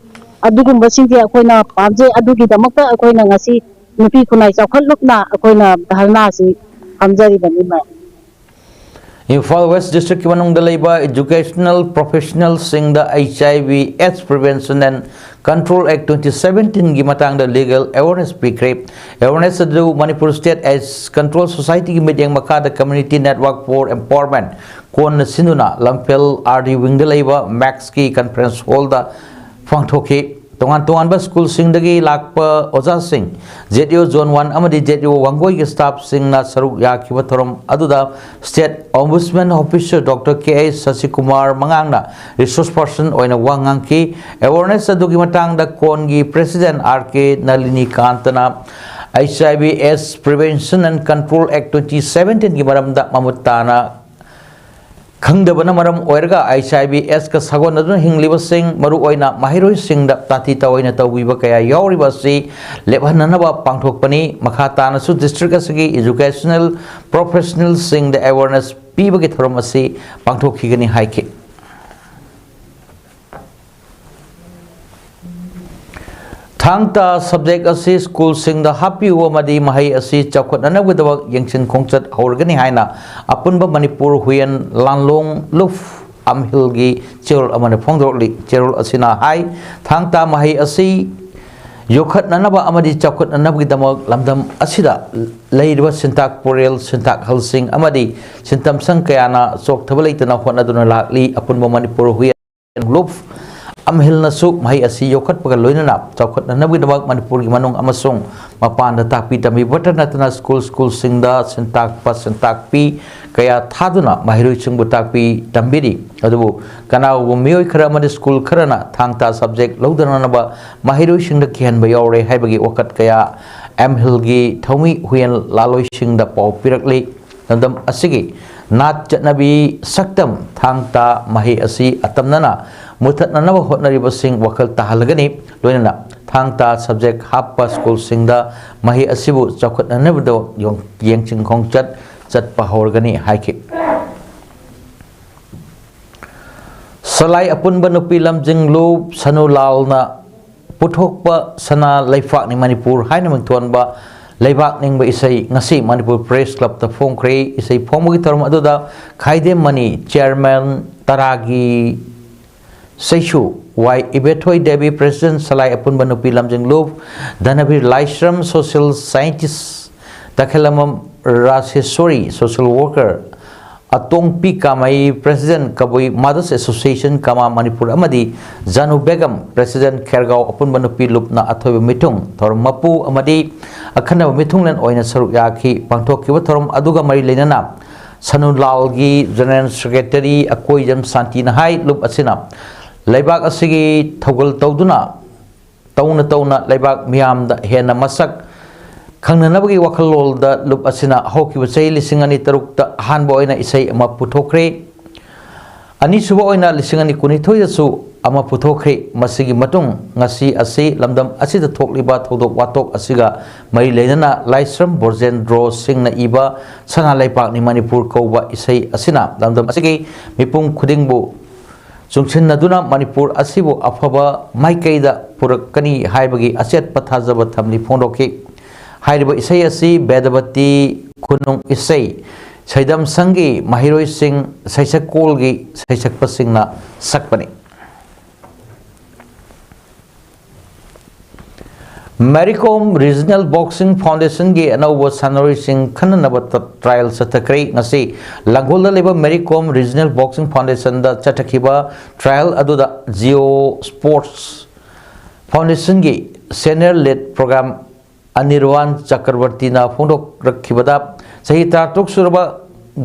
ꯑꯗꯨꯒꯨꯝꯕꯁꯤꯡꯁꯦ ꯑꯩꯈꯣꯏꯅ ꯄꯥꯝꯖꯩ꯫ ꯑꯗꯨꯒꯤꯗꯃꯛꯇ ꯑꯩꯈꯣꯏꯅ ꯉꯁꯤ ꯅꯨꯄꯤ ꯈꯨꯟꯅꯥꯏ ꯆꯥꯎꯈꯠꯂꯨꯞꯅ ꯑꯩꯈꯣꯏꯅ ꯙꯔꯅꯥꯁꯤ ꯐꯝꯖꯔꯤꯕꯅꯤ, ꯃꯦꯝ꯫ ꯏꯝꯐꯥꯜ ꯋꯦꯁ ꯗꯤꯁꯇ꯭ꯔꯤꯛꯀꯤ ꯃꯅꯨꯡꯗ ꯂꯩꯕ educational professionalꯁꯤꯡꯗ H I V AIDS Prevention and Control Act twenty seventeenꯒꯤ ꯃꯇꯥꯡꯗ legal awareness ꯄꯤꯈ꯭ꯔꯦ꯫ Awareness ꯑꯗꯨ ꯃꯅꯤꯄꯨꯔ State AIDS Control Societyꯒꯤ ꯃꯤꯠꯌꯦꯡ ꯃꯈꯥꯗ Community Network for Empowerment ꯀꯣꯟꯅ ꯁꯤꯟꯗꯨꯅ ꯂꯝꯐꯦꯜ R D Wingꯗ ꯂꯩꯕ ꯃꯦꯛꯁꯀꯤ conference hallꯗ ꯄꯥꯡꯊꯣꯛꯈꯤ꯫ ꯇꯣꯉꯥꯟ ꯇꯣꯉꯥꯟꯕ ꯁ꯭ꯀꯨꯜꯁꯤꯡꯗꯒꯤ ꯂꯥꯛꯄ ꯑꯣꯖꯥꯁꯤꯡ, Z U Zone one ꯑꯃꯗꯤ Z U ꯋꯥꯡꯒꯣꯏꯒꯤ staffꯁꯤꯡꯅ ꯁꯔꯨꯛ ꯌꯥꯈꯤꯕ ꯊꯧꯔꯝ ꯑꯗꯨꯗ State Ombudsman Officer Doctor K I Sasikumar ꯃꯉꯥꯡꯅ resource person ꯑꯣꯏꯅ ꯋꯥ ꯉꯥꯡꯈꯤ꯫ Awareness ꯑꯗꯨꯒꯤ ꯃꯇꯥꯡꯗ ꯀꯣꯟꯒꯤ President R K ꯅꯂꯤꯅꯤꯀꯥꯟꯇꯅ H I V AIDS Prevention and Control Act twenty seventeenꯒꯤ ꯃꯔꯝꯗ ꯃꯃꯨꯠ ꯇꯥꯅ ꯈꯪꯗꯕꯅ ꯃꯔꯝ ꯑꯣꯏꯔꯒ H I V AIDSꯀ ꯁꯥꯒꯣꯟꯅꯗꯨꯅ ꯍꯤꯡꯂꯤꯕꯁꯤꯡ, ꯃꯔꯨꯑꯣꯏꯅ ꯃꯍꯩꯔꯣꯏꯁꯤꯡꯗ ꯇꯥꯊꯤ ꯇꯥꯑꯣꯏꯅ ꯇꯧꯕꯤꯕ ꯀꯌꯥ ꯌꯥꯎꯔꯤꯕ ꯑꯁꯤ ꯂꯦꯞꯍꯟꯅꯅꯕ ꯄꯥꯡꯊꯣꯛꯄꯅꯤ꯫ ꯃꯈꯥ ꯇꯥꯅꯁꯨ district ꯑꯁꯤꯒꯤ educational professionalꯁꯤꯡꯗ awareness ꯄꯤꯕꯒꯤ ꯊꯧꯔꯝ ꯑꯁꯤ ꯄꯥꯡꯊꯣꯛꯈꯤꯒꯅꯤ ꯍꯥꯏꯈꯤ꯫ ꯊꯥꯡ ꯇꯥ subject ꯑꯁꯤ ꯁ꯭ꯀꯨꯜꯁꯤꯡꯗ ꯍꯥꯞꯄꯤꯌꯨ ꯑꯃꯗꯤ ꯃꯍꯩ ꯑꯁꯤ ꯆꯥꯎꯈꯠꯅꯅꯕꯒꯤꯗꯃꯛ ꯌꯦꯡꯁꯤꯟ ꯈꯣꯡꯆꯠ ꯍꯧꯔꯒꯅꯤ ꯍꯥꯏꯅ ꯑꯄꯨꯟꯕ ꯃꯅꯤꯄꯨꯔ ꯍꯨꯏꯌꯦꯟ ꯂꯥꯟꯂꯣꯡ ꯂꯨꯞ ꯑꯝꯍꯤꯜꯒꯤ ꯆꯦꯔꯣꯜ ꯑꯃꯅ ꯐꯣꯡꯗꯣꯔꯛꯂꯤ꯫ ꯆꯦꯔꯣꯜ ꯑꯁꯤꯅ ꯍꯥꯏ, ꯊꯥꯡ ꯇꯥ ꯃꯍꯩ ꯑꯁꯤ ꯌꯣꯛꯈꯠꯅꯅꯕ ꯑꯃꯗꯤ ꯆꯥꯎꯈꯠꯅꯅꯕꯒꯤꯗꯃꯛ ꯂꯝꯗꯝ ꯑꯁꯤꯗ ꯂꯩꯔꯤꯕ ꯁꯤꯟꯇꯥꯛ ꯄꯨꯔꯦꯜ, ꯁꯤꯟꯇꯥꯛꯍꯜꯁꯤꯡ ꯑꯃꯗꯤ ꯁꯤꯟꯇꯝꯁꯪ ꯀꯌꯥꯅ ꯆꯣꯛꯊꯕ ꯂꯩꯇꯅ ꯍꯣꯠꯅꯗꯨꯅ ꯂꯥꯛꯂꯤ꯫ ꯑꯄꯨꯟꯕ ꯃꯅꯤꯄꯨꯔ ꯍꯨꯏꯌꯦꯟ ꯂꯨꯞ ꯑꯝꯍꯤꯜꯅꯁꯨ ꯃꯍꯩ ꯑꯁꯤ ꯌꯣꯛꯈꯠꯄꯒ ꯂꯣꯏꯅꯅ ꯆꯥꯎꯈꯠꯅꯅꯕꯒꯤꯗꯃꯛ ꯃꯅꯤꯄꯨꯔꯒꯤ ꯃꯅꯨꯡ ꯑꯃꯁꯨꯡ ꯃꯄꯥꯟꯗ ꯇꯥꯛꯄꯤ ꯇꯝꯕꯤꯕꯇ ꯅꯠꯇꯅ ꯁ꯭ꯀꯨꯜ ꯁ꯭ꯀꯨꯜꯁꯤꯡꯗ ꯁꯤꯟꯇꯥꯛꯄ ꯁꯤꯟꯇꯥꯛꯄꯤ ꯀꯌꯥ ꯊꯥꯗꯨꯅ ꯃꯍꯩꯔꯣꯏꯁꯤꯡꯕꯨ ꯇꯥꯛꯄꯤ ꯇꯝꯕꯤꯔꯤ꯫ ꯑꯗꯨꯕꯨ ꯀꯅꯥꯒꯨꯝꯕ ꯃꯤꯑꯣꯏ ꯈꯔ ꯑꯃꯗꯤ ꯁ꯭ꯀꯨꯜ ꯈꯔꯅ ꯊꯥꯡ ꯇꯥ subject ꯂꯧꯗꯅꯅꯕ ꯃꯍꯩꯔꯣꯏꯁꯤꯡꯗ ꯀꯤꯍꯟꯕ ꯌꯥꯎꯔꯦ ꯍꯥꯏꯕꯒꯤ ꯋꯥꯀꯠ ꯀꯌꯥ ꯑꯝꯍꯤꯜꯒꯤ ꯊꯧꯃꯤ ꯍꯨꯏꯌꯦꯟ ꯂꯥꯂꯣꯏꯁꯤꯡꯗ ꯄꯥꯎ ꯄꯤꯔꯛꯂꯤ꯫ ꯂꯝꯗꯝ ꯑꯁꯤꯒꯤ ꯅꯥꯠ ꯆꯠꯅꯕꯤ ꯁꯛꯇꯝ ꯊꯥꯡ ꯇꯥ ꯃꯍꯩ ꯑꯁꯤ ꯑꯇꯝꯅꯅ ꯃꯨꯊꯠꯅꯅꯕ ꯍꯣꯠꯅꯔꯤꯕꯁꯤꯡ ꯋꯥꯈꯜ ꯇꯥꯍꯜꯂꯒꯅꯤ, ꯂꯣꯏꯅꯅ ꯊꯥꯡ ꯇꯥ subject ꯍꯥꯞꯄ ꯁ꯭ꯀꯨꯜꯁꯤꯡꯗ ꯃꯍꯩ ꯑꯁꯤꯕꯨ ꯆꯥꯎꯈꯠꯅꯅꯕꯗ ꯌꯣꯡ-, ꯌꯦꯡꯁꯤꯟ ꯈꯣꯡꯆꯠ ꯆꯠꯄ ꯍꯧꯔꯒꯅꯤ ꯍꯥꯏꯈꯤ꯫ ꯁꯂꯥꯏ ꯑꯄꯨꯟꯕ ꯅꯨꯄꯤ ꯂꯝꯖꯤꯡꯂꯨꯞ ꯁꯅꯨ ꯂꯥꯜꯅ ꯄꯨꯊꯣꯛꯄ ꯁꯅꯥ ꯂꯩꯄꯥꯛꯅꯤ ꯃꯅꯤꯄꯨꯔ ꯍꯥꯏꯅ ꯃꯤꯡꯊꯣꯟꯕ ꯂꯩꯕꯥꯛ ꯅꯤꯡꯕ ꯏꯁꯩ ꯉꯁꯤ ꯃꯅꯤꯄꯨꯔ ꯄ꯭ꯔꯦꯁ ꯀ꯭ꯂꯕꯇ ꯐꯣꯡꯈ꯭ꯔꯦ꯫ ꯏꯁꯩ ꯐꯣꯡꯕꯒꯤ ꯊꯧꯔꯝ ꯑꯗꯨꯗ ꯈꯥꯏꯗꯦꯝ ꯃꯅꯤ ꯆꯤꯌꯔꯃꯦꯟ ꯇꯔꯥꯒꯤ ꯁꯩꯁꯨ ꯋꯥꯏ ꯏꯕꯦꯊꯣꯏ ꯗꯦꯕꯤ, ꯄ꯭ꯔꯦꯁꯤꯗꯦꯟꯠ ꯁꯂꯥꯏ ꯑꯄꯨꯟꯕ ꯅꯨꯄꯤ ꯂꯝꯖꯤꯡꯂꯨꯞ Dhanabir Laishram, social scientist Takhellambam Rajeshwari, social worker Atongpi Kamei, president Kabui mothers association ꯀꯃꯥ ꯃꯅꯤꯄꯨꯔ ꯑꯃꯗꯤ ꯖꯥꯅꯨ ꯕꯦꯒꯝ, ꯄ꯭ꯔꯦꯁꯤꯗꯦꯟꯠ ꯈꯦꯔꯒꯥꯎ ꯑꯄꯨꯟꯕ ꯅꯨꯄꯤ ꯂꯨꯞꯅ ꯑꯊꯣꯏꯕ ꯃꯤꯊꯨꯡ, ꯊꯧꯔꯝ ꯃꯄꯨ ꯑꯃꯗꯤ ꯑꯈꯟꯅꯕ ꯃꯤꯊꯨꯡꯂꯦꯟ ꯑꯣꯏꯅ ꯁꯔꯨꯛ ꯌꯥꯈꯤ꯫ ꯄꯥꯡꯊꯣꯛꯈꯤꯕ ꯊꯧꯔꯝ ꯑꯗꯨꯒ ꯃꯔꯤ ꯂꯩꯅꯅ ꯁꯅꯨ ꯂꯥꯜꯒꯤ ꯖꯦꯅꯔꯦꯜ ꯁꯦꯀ꯭ꯔꯦꯇꯔꯤ ꯑꯀꯣꯏꯖꯝ ꯁꯥꯟꯇꯤꯅ ꯍꯥꯏ, ꯂꯨꯞ ꯑꯁꯤꯅ ꯂꯩꯕꯥꯛ ꯑꯁꯤꯒꯤ ꯊꯧꯒꯜ ꯇꯧꯗꯨꯅ ꯇꯧꯅ ꯇꯧꯅ ꯂꯩꯕꯥꯛ ꯃꯤꯌꯥꯝꯗ ꯍꯦꯟꯅ ꯃꯁꯛ ꯈꯪꯅꯅꯕꯒꯤ ꯋꯥꯈꯜꯂꯣꯟꯗ ꯂꯨꯞ ꯑꯁꯤꯅ ꯍꯧꯈꯤꯕ ꯆꯍꯤ ꯂꯤꯁꯤꯡ ꯑꯅꯤ ꯇꯔꯨꯛꯇ ꯑꯍꯥꯟꯕ ꯑꯣꯏꯅ ꯏꯁꯩ ꯑꯃ ꯄꯨꯊꯣꯛꯈ꯭ꯔꯦ꯫ ꯑꯅꯤꯁꯨꯕ ꯑꯣꯏꯅ ꯂꯤꯁꯤꯡ ꯑꯅꯤ ꯀꯨꯟꯅꯤꯊꯣꯏꯗꯁꯨ ꯑꯃ ꯄꯨꯊꯣꯛꯈ꯭ꯔꯦ꯫ ꯃꯁꯤꯒꯤ ꯃꯇꯨꯡ ꯉꯁꯤ ꯑꯁꯤ ꯂꯝꯗꯝ ꯑꯁꯤꯗ ꯊꯣꯛꯂꯤꯕ ꯊꯧꯗꯣꯛ ꯋꯥꯊꯣꯛ ꯑꯁꯤꯒ ꯃꯔꯤ ꯂꯩꯅꯅ ꯂꯥꯏꯁ꯭ꯔꯝ ꯕ꯭ꯔꯣꯖꯦꯟꯗ꯭ꯔꯣ ꯁꯤꯡꯅ ꯏꯕ ꯁꯅꯥ ꯂꯩꯄꯥꯛꯅꯤ ꯃꯅꯤꯄꯨꯔ ꯀꯧꯕ ꯏꯁꯩ ꯑꯁꯤꯅ ꯂꯝꯗꯝ ꯑꯁꯤꯒꯤ ꯃꯤꯄꯨꯝ ꯈꯨꯗꯤꯡꯕꯨ ꯆꯨꯡꯁꯤꯟꯅꯗꯨꯅ ꯃꯅꯤꯄꯨꯔ ꯑꯁꯤꯕꯨ ꯑꯐꯕ ꯃꯥꯏꯀꯩꯗ ꯄꯨꯔꯛꯀꯅꯤ ꯍꯥꯏꯕꯒꯤ ꯑꯆꯦꯠꯄ ꯊꯥꯖꯕ ꯊꯝꯂꯤ ꯐꯣꯡꯗꯣꯛꯈꯤ꯫ ꯍꯥꯏꯔꯤꯕ ꯏꯁꯩ ꯑꯁꯤ ꯕꯦꯗꯕꯇꯤ ꯈꯨꯅꯨꯡ ꯏꯁꯩ ꯁꯩꯗꯝ ꯁꯪꯒꯤ ꯃꯍꯩꯔꯣꯏꯁꯤꯡ, ꯁꯩꯁꯛꯀꯣꯜꯒꯤ ꯁꯩꯁꯛꯄꯁꯤꯡꯅ ꯁꯛꯄꯅꯤ꯫ ꯃꯦꯔꯤ ꯀꯣꯝ ꯔꯤꯖꯅꯦꯜ ꯕꯣꯛꯁꯤꯡ ꯐꯥꯎꯟꯗꯦꯁꯟꯒꯤ ꯑꯅꯧꯕ ꯁꯥꯟꯅꯔꯣꯏꯁꯤꯡ ꯈꯟꯅꯅꯕ ꯇ-, ꯇ꯭ꯔꯥꯌꯦꯜ ꯆꯠꯊꯈ꯭ꯔꯦ꯫ ꯉꯁꯤ ꯂꯥꯡꯒꯣꯜꯗ ꯂꯩꯕ ꯃꯦꯔꯤ ꯀꯣꯝ ꯔꯤꯖꯅꯦꯜ ꯕꯣꯛꯁꯤꯡ ꯐꯥꯎꯟꯗꯦꯁꯟꯗ ꯆꯠꯊꯈꯤꯕ ꯇ꯭ꯔꯥꯌꯦꯜ ꯑꯗꯨꯗ ꯖꯤꯑꯣ ꯁ꯭ꯄꯣꯔꯠꯁ ꯐꯥꯎꯟꯗꯦꯁꯟꯒꯤ ꯁꯦꯅꯤꯌꯔ ꯂꯤꯗ ꯄ꯭ꯔꯣꯒ꯭ꯔꯥꯝ ꯑꯅꯤꯔꯋꯥꯟ ꯆꯀ꯭ꯔꯕꯔꯇꯤꯅ ꯐꯣꯡꯗꯣꯛꯂꯛꯈꯤꯕꯗ, ꯆꯍꯤ ꯇꯔꯥꯇꯔꯨꯛ ꯁꯨꯔꯕ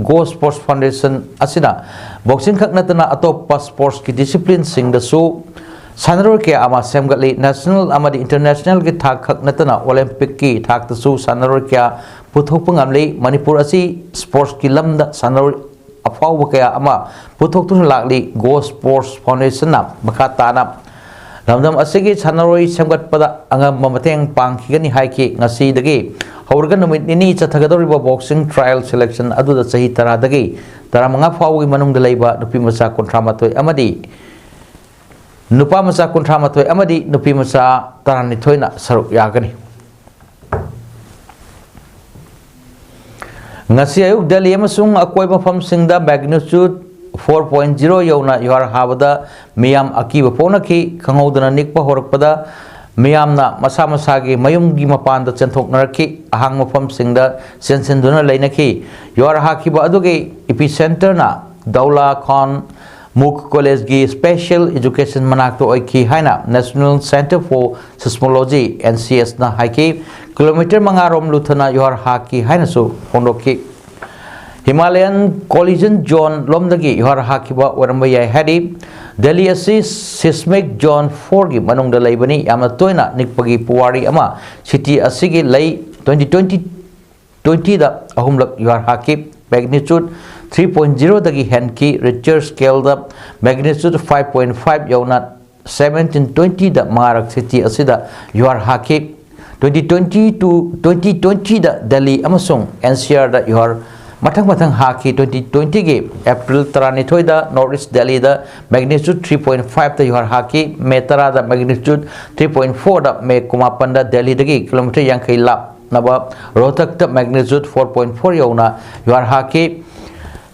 ꯒꯣ ꯁ꯭ꯄꯣꯔꯠꯁ ꯐꯥꯎꯟꯗꯦꯁꯟ ꯑꯁꯤꯅ ꯕꯣꯛꯁꯤꯡ ꯈꯛ ꯅꯠꯇꯅ ꯑꯇꯣꯞꯄ ꯁ꯭ꯄꯣꯔꯠꯁꯀꯤ ꯗꯤꯁꯤꯄ꯭ꯂꯤꯟꯁꯤꯡꯗꯁꯨ ꯁꯥꯟꯅꯔꯣꯏ ꯀꯌꯥ ꯑꯃ ꯁꯦꯝꯒꯠꯂꯤ꯫ ꯅꯦꯁꯅꯦꯜ ꯑꯃꯗꯤ ꯏꯟꯇꯔꯅꯦꯁꯅꯦꯜꯒꯤ ꯊꯥꯛ ꯈꯛ ꯅꯠꯇꯅ ꯑꯣꯂꯦꯝꯄꯤꯛꯀꯤ ꯊꯥꯛꯇꯁꯨ ꯁꯥꯟꯅꯔꯣꯏ ꯀꯌꯥ ꯄꯨꯊꯣꯛꯄ ꯉꯝꯂꯤ꯫ ꯃꯅꯤꯄꯨꯔ ꯑꯁꯤ ꯁ꯭ꯄꯣꯔꯠꯁꯀꯤ ꯂꯝꯗ ꯁꯥꯟꯅꯔꯣꯏ ꯑꯐꯥꯎꯕ ꯀꯌꯥ ꯑꯃ ꯄꯨꯊꯣꯛꯇꯨꯅ ꯂꯥꯛꯂꯤ꯫ ꯒꯣ ꯁ꯭ꯄꯣꯔꯠꯁ ꯐꯥꯎꯟꯗꯦꯁꯟꯅ ꯃꯈꯥ ꯇꯥꯅ ꯂꯝꯗꯝ ꯑꯁꯤꯒꯤ ꯁꯥꯟꯅꯔꯣꯏ ꯁꯦꯝꯒꯠꯄꯗ ꯑꯉꯝꯕ ꯃꯇꯦꯡ ꯄꯥꯡꯈꯤꯒꯅꯤ ꯍꯥꯏꯈꯤ꯫ ꯉꯁꯤꯗꯒꯤ ꯍꯧꯔꯒ ꯅꯨꯃꯤꯠ ꯅꯤꯅꯤ ꯆꯠꯊꯒꯗꯧꯔꯤꯕ ꯕꯣꯛꯁꯤꯡ ꯇ꯭ꯔꯥꯌꯦꯜ ꯁꯦꯂꯦꯛꯁꯟ ꯑꯗꯨꯗ ꯆꯍꯤ ꯇꯔꯥꯗꯒꯤ ꯇꯔꯥꯃꯉꯥ ꯐꯥꯎꯕꯒꯤ ꯃꯅꯨꯡꯗ ꯂꯩꯕ ꯅꯨꯄꯤ ꯃꯆꯥ ꯀꯨꯟꯊ꯭ꯔꯥ ꯃꯥꯊꯣꯏ ꯑꯃꯗꯤ ꯅꯨꯄꯥ ꯃꯆꯥ ꯀꯨꯟꯊ꯭ꯔꯥ ꯃꯥꯊꯣꯏ ꯑꯃꯗꯤ ꯅꯨꯄꯤ ꯃꯆꯥ ꯇꯔꯥꯅꯤꯊꯣꯏꯅ ꯁꯔꯨꯛ ꯌꯥꯒꯅꯤ꯫ ꯉꯁꯤ ꯑꯌꯨꯛ ꯗꯦꯜꯂꯤ ꯑꯃꯁꯨꯡ ꯑꯀꯣꯏꯕ ꯃꯐꯝꯁꯤꯡꯗ magnitude four point zero ꯌꯧꯅ ꯌꯨꯍꯥꯔ ꯍꯥꯕꯗ ꯃꯤꯌꯥꯝ ꯑꯀꯤꯕ ꯐꯣꯡꯅꯈꯤ꯫ ꯈꯪꯍꯧꯗꯅ ꯅꯤꯛꯄ ꯍꯧꯔꯛꯄꯗ ꯃꯤꯌꯥꯝꯅ ꯃꯁꯥ ꯃꯁꯥꯒꯤ ꯃꯌꯨꯝꯒꯤ ꯃꯄꯥꯟꯗ ꯆꯦꯟꯊꯣꯛꯅꯔꯛꯈꯤ, ꯑꯍꯥꯡꯕ ꯃꯐꯝꯁꯤꯡꯗ ꯆꯦꯟꯁꯤꯟꯗꯨꯅ ꯂꯩꯅꯈꯤ꯫ ꯌꯨꯍꯥꯔ ꯍꯥꯈꯤꯕ ꯑꯗꯨꯒꯤ epicenterꯅ ꯗꯧꯂꯥ ꯈꯥꯟ ꯃꯨꯒ ꯀꯣꯂꯦꯖꯒꯤ special education ꯃꯅꯥꯛꯇ ꯑꯣꯏꯈꯤ ꯍꯥꯏꯅ National Centre for Seismology, NCS ꯅ ꯍꯥꯏꯈꯤ꯫ ꯀꯤꯂꯣꯃꯤꯇꯔ ꯃꯉꯥ ꯔꯣꯝ ꯂꯨꯊꯅ ꯌꯨꯍꯥꯔ ꯍꯥꯈꯤ ꯍꯥꯏꯅꯁꯨ ꯐꯣꯡꯗꯣꯛꯈꯤ꯫ Himalayan collision zone ꯂꯣꯝꯗꯒꯤ ꯌꯨꯍꯥꯔ ꯍꯥꯈꯤꯕ ꯑꯣꯏꯔꯝꯕ ꯌꯥꯏ ꯍꯥꯏꯔꯤ꯫ ꯗꯦꯜꯂꯤ ꯑꯁꯤ seismic zone four ꯒꯤ ꯃꯅꯨꯡꯗ ꯂꯩꯕꯅꯤ꯫ ꯌꯥꯝꯅ ꯇꯣꯏꯅ ꯅꯤꯛꯄꯒꯤ ꯄꯨꯋꯥꯔꯤ ꯑꯃ city ꯑꯁꯤꯒꯤ ꯂꯩ꯫ Twenty twenty, twenty ꯗ ꯑꯍꯨꯝꯂꯛ ꯌꯨꯍꯥꯔ ꯍꯥꯈꯤ꯫ Magnitude three point zero ꯗꯒꯤ ꯍꯦꯟꯈꯤ꯫ Richter scale ꯗ magnitude five point five ꯌꯧꯅ seventeen twenty ꯗ ꯃꯉꯥꯔꯛ city ꯑꯁꯤꯗ ꯌꯨꯍꯥꯔ ꯍꯥꯈꯤ꯫ Twenty twenty to twenty twenty ꯗ ꯗꯦꯜꯂꯤ ꯑꯃꯁꯨꯡ NCR ꯗ ꯌꯨꯍꯥꯔ ꯃꯊꯪ ꯃꯊꯪ ꯍꯥꯈꯤ꯫ Twenty twenty ꯒꯤ April ꯇꯔꯥꯅꯤꯊꯣꯏꯗ North East Delhi ꯗ magnitude three point five ꯇ ꯌꯨꯍꯥꯔ ꯍꯥꯈꯤ꯫ May ꯇꯔꯥꯗ magnitude three point four ꯗ, May ꯀꯨꯟꯃꯥꯄꯟꯗ ꯗꯦꯜꯂꯤꯗꯒꯤ ꯀꯤꯂꯣꯃꯤꯇꯔ ꯌꯥꯡꯈꯩ ꯂꯥꯞꯅꯕ ꯔꯣꯍꯇꯛꯇ magnitude four point four ꯌꯧꯅ ꯌꯨꯍꯥꯔ ꯍꯥꯈꯤ꯫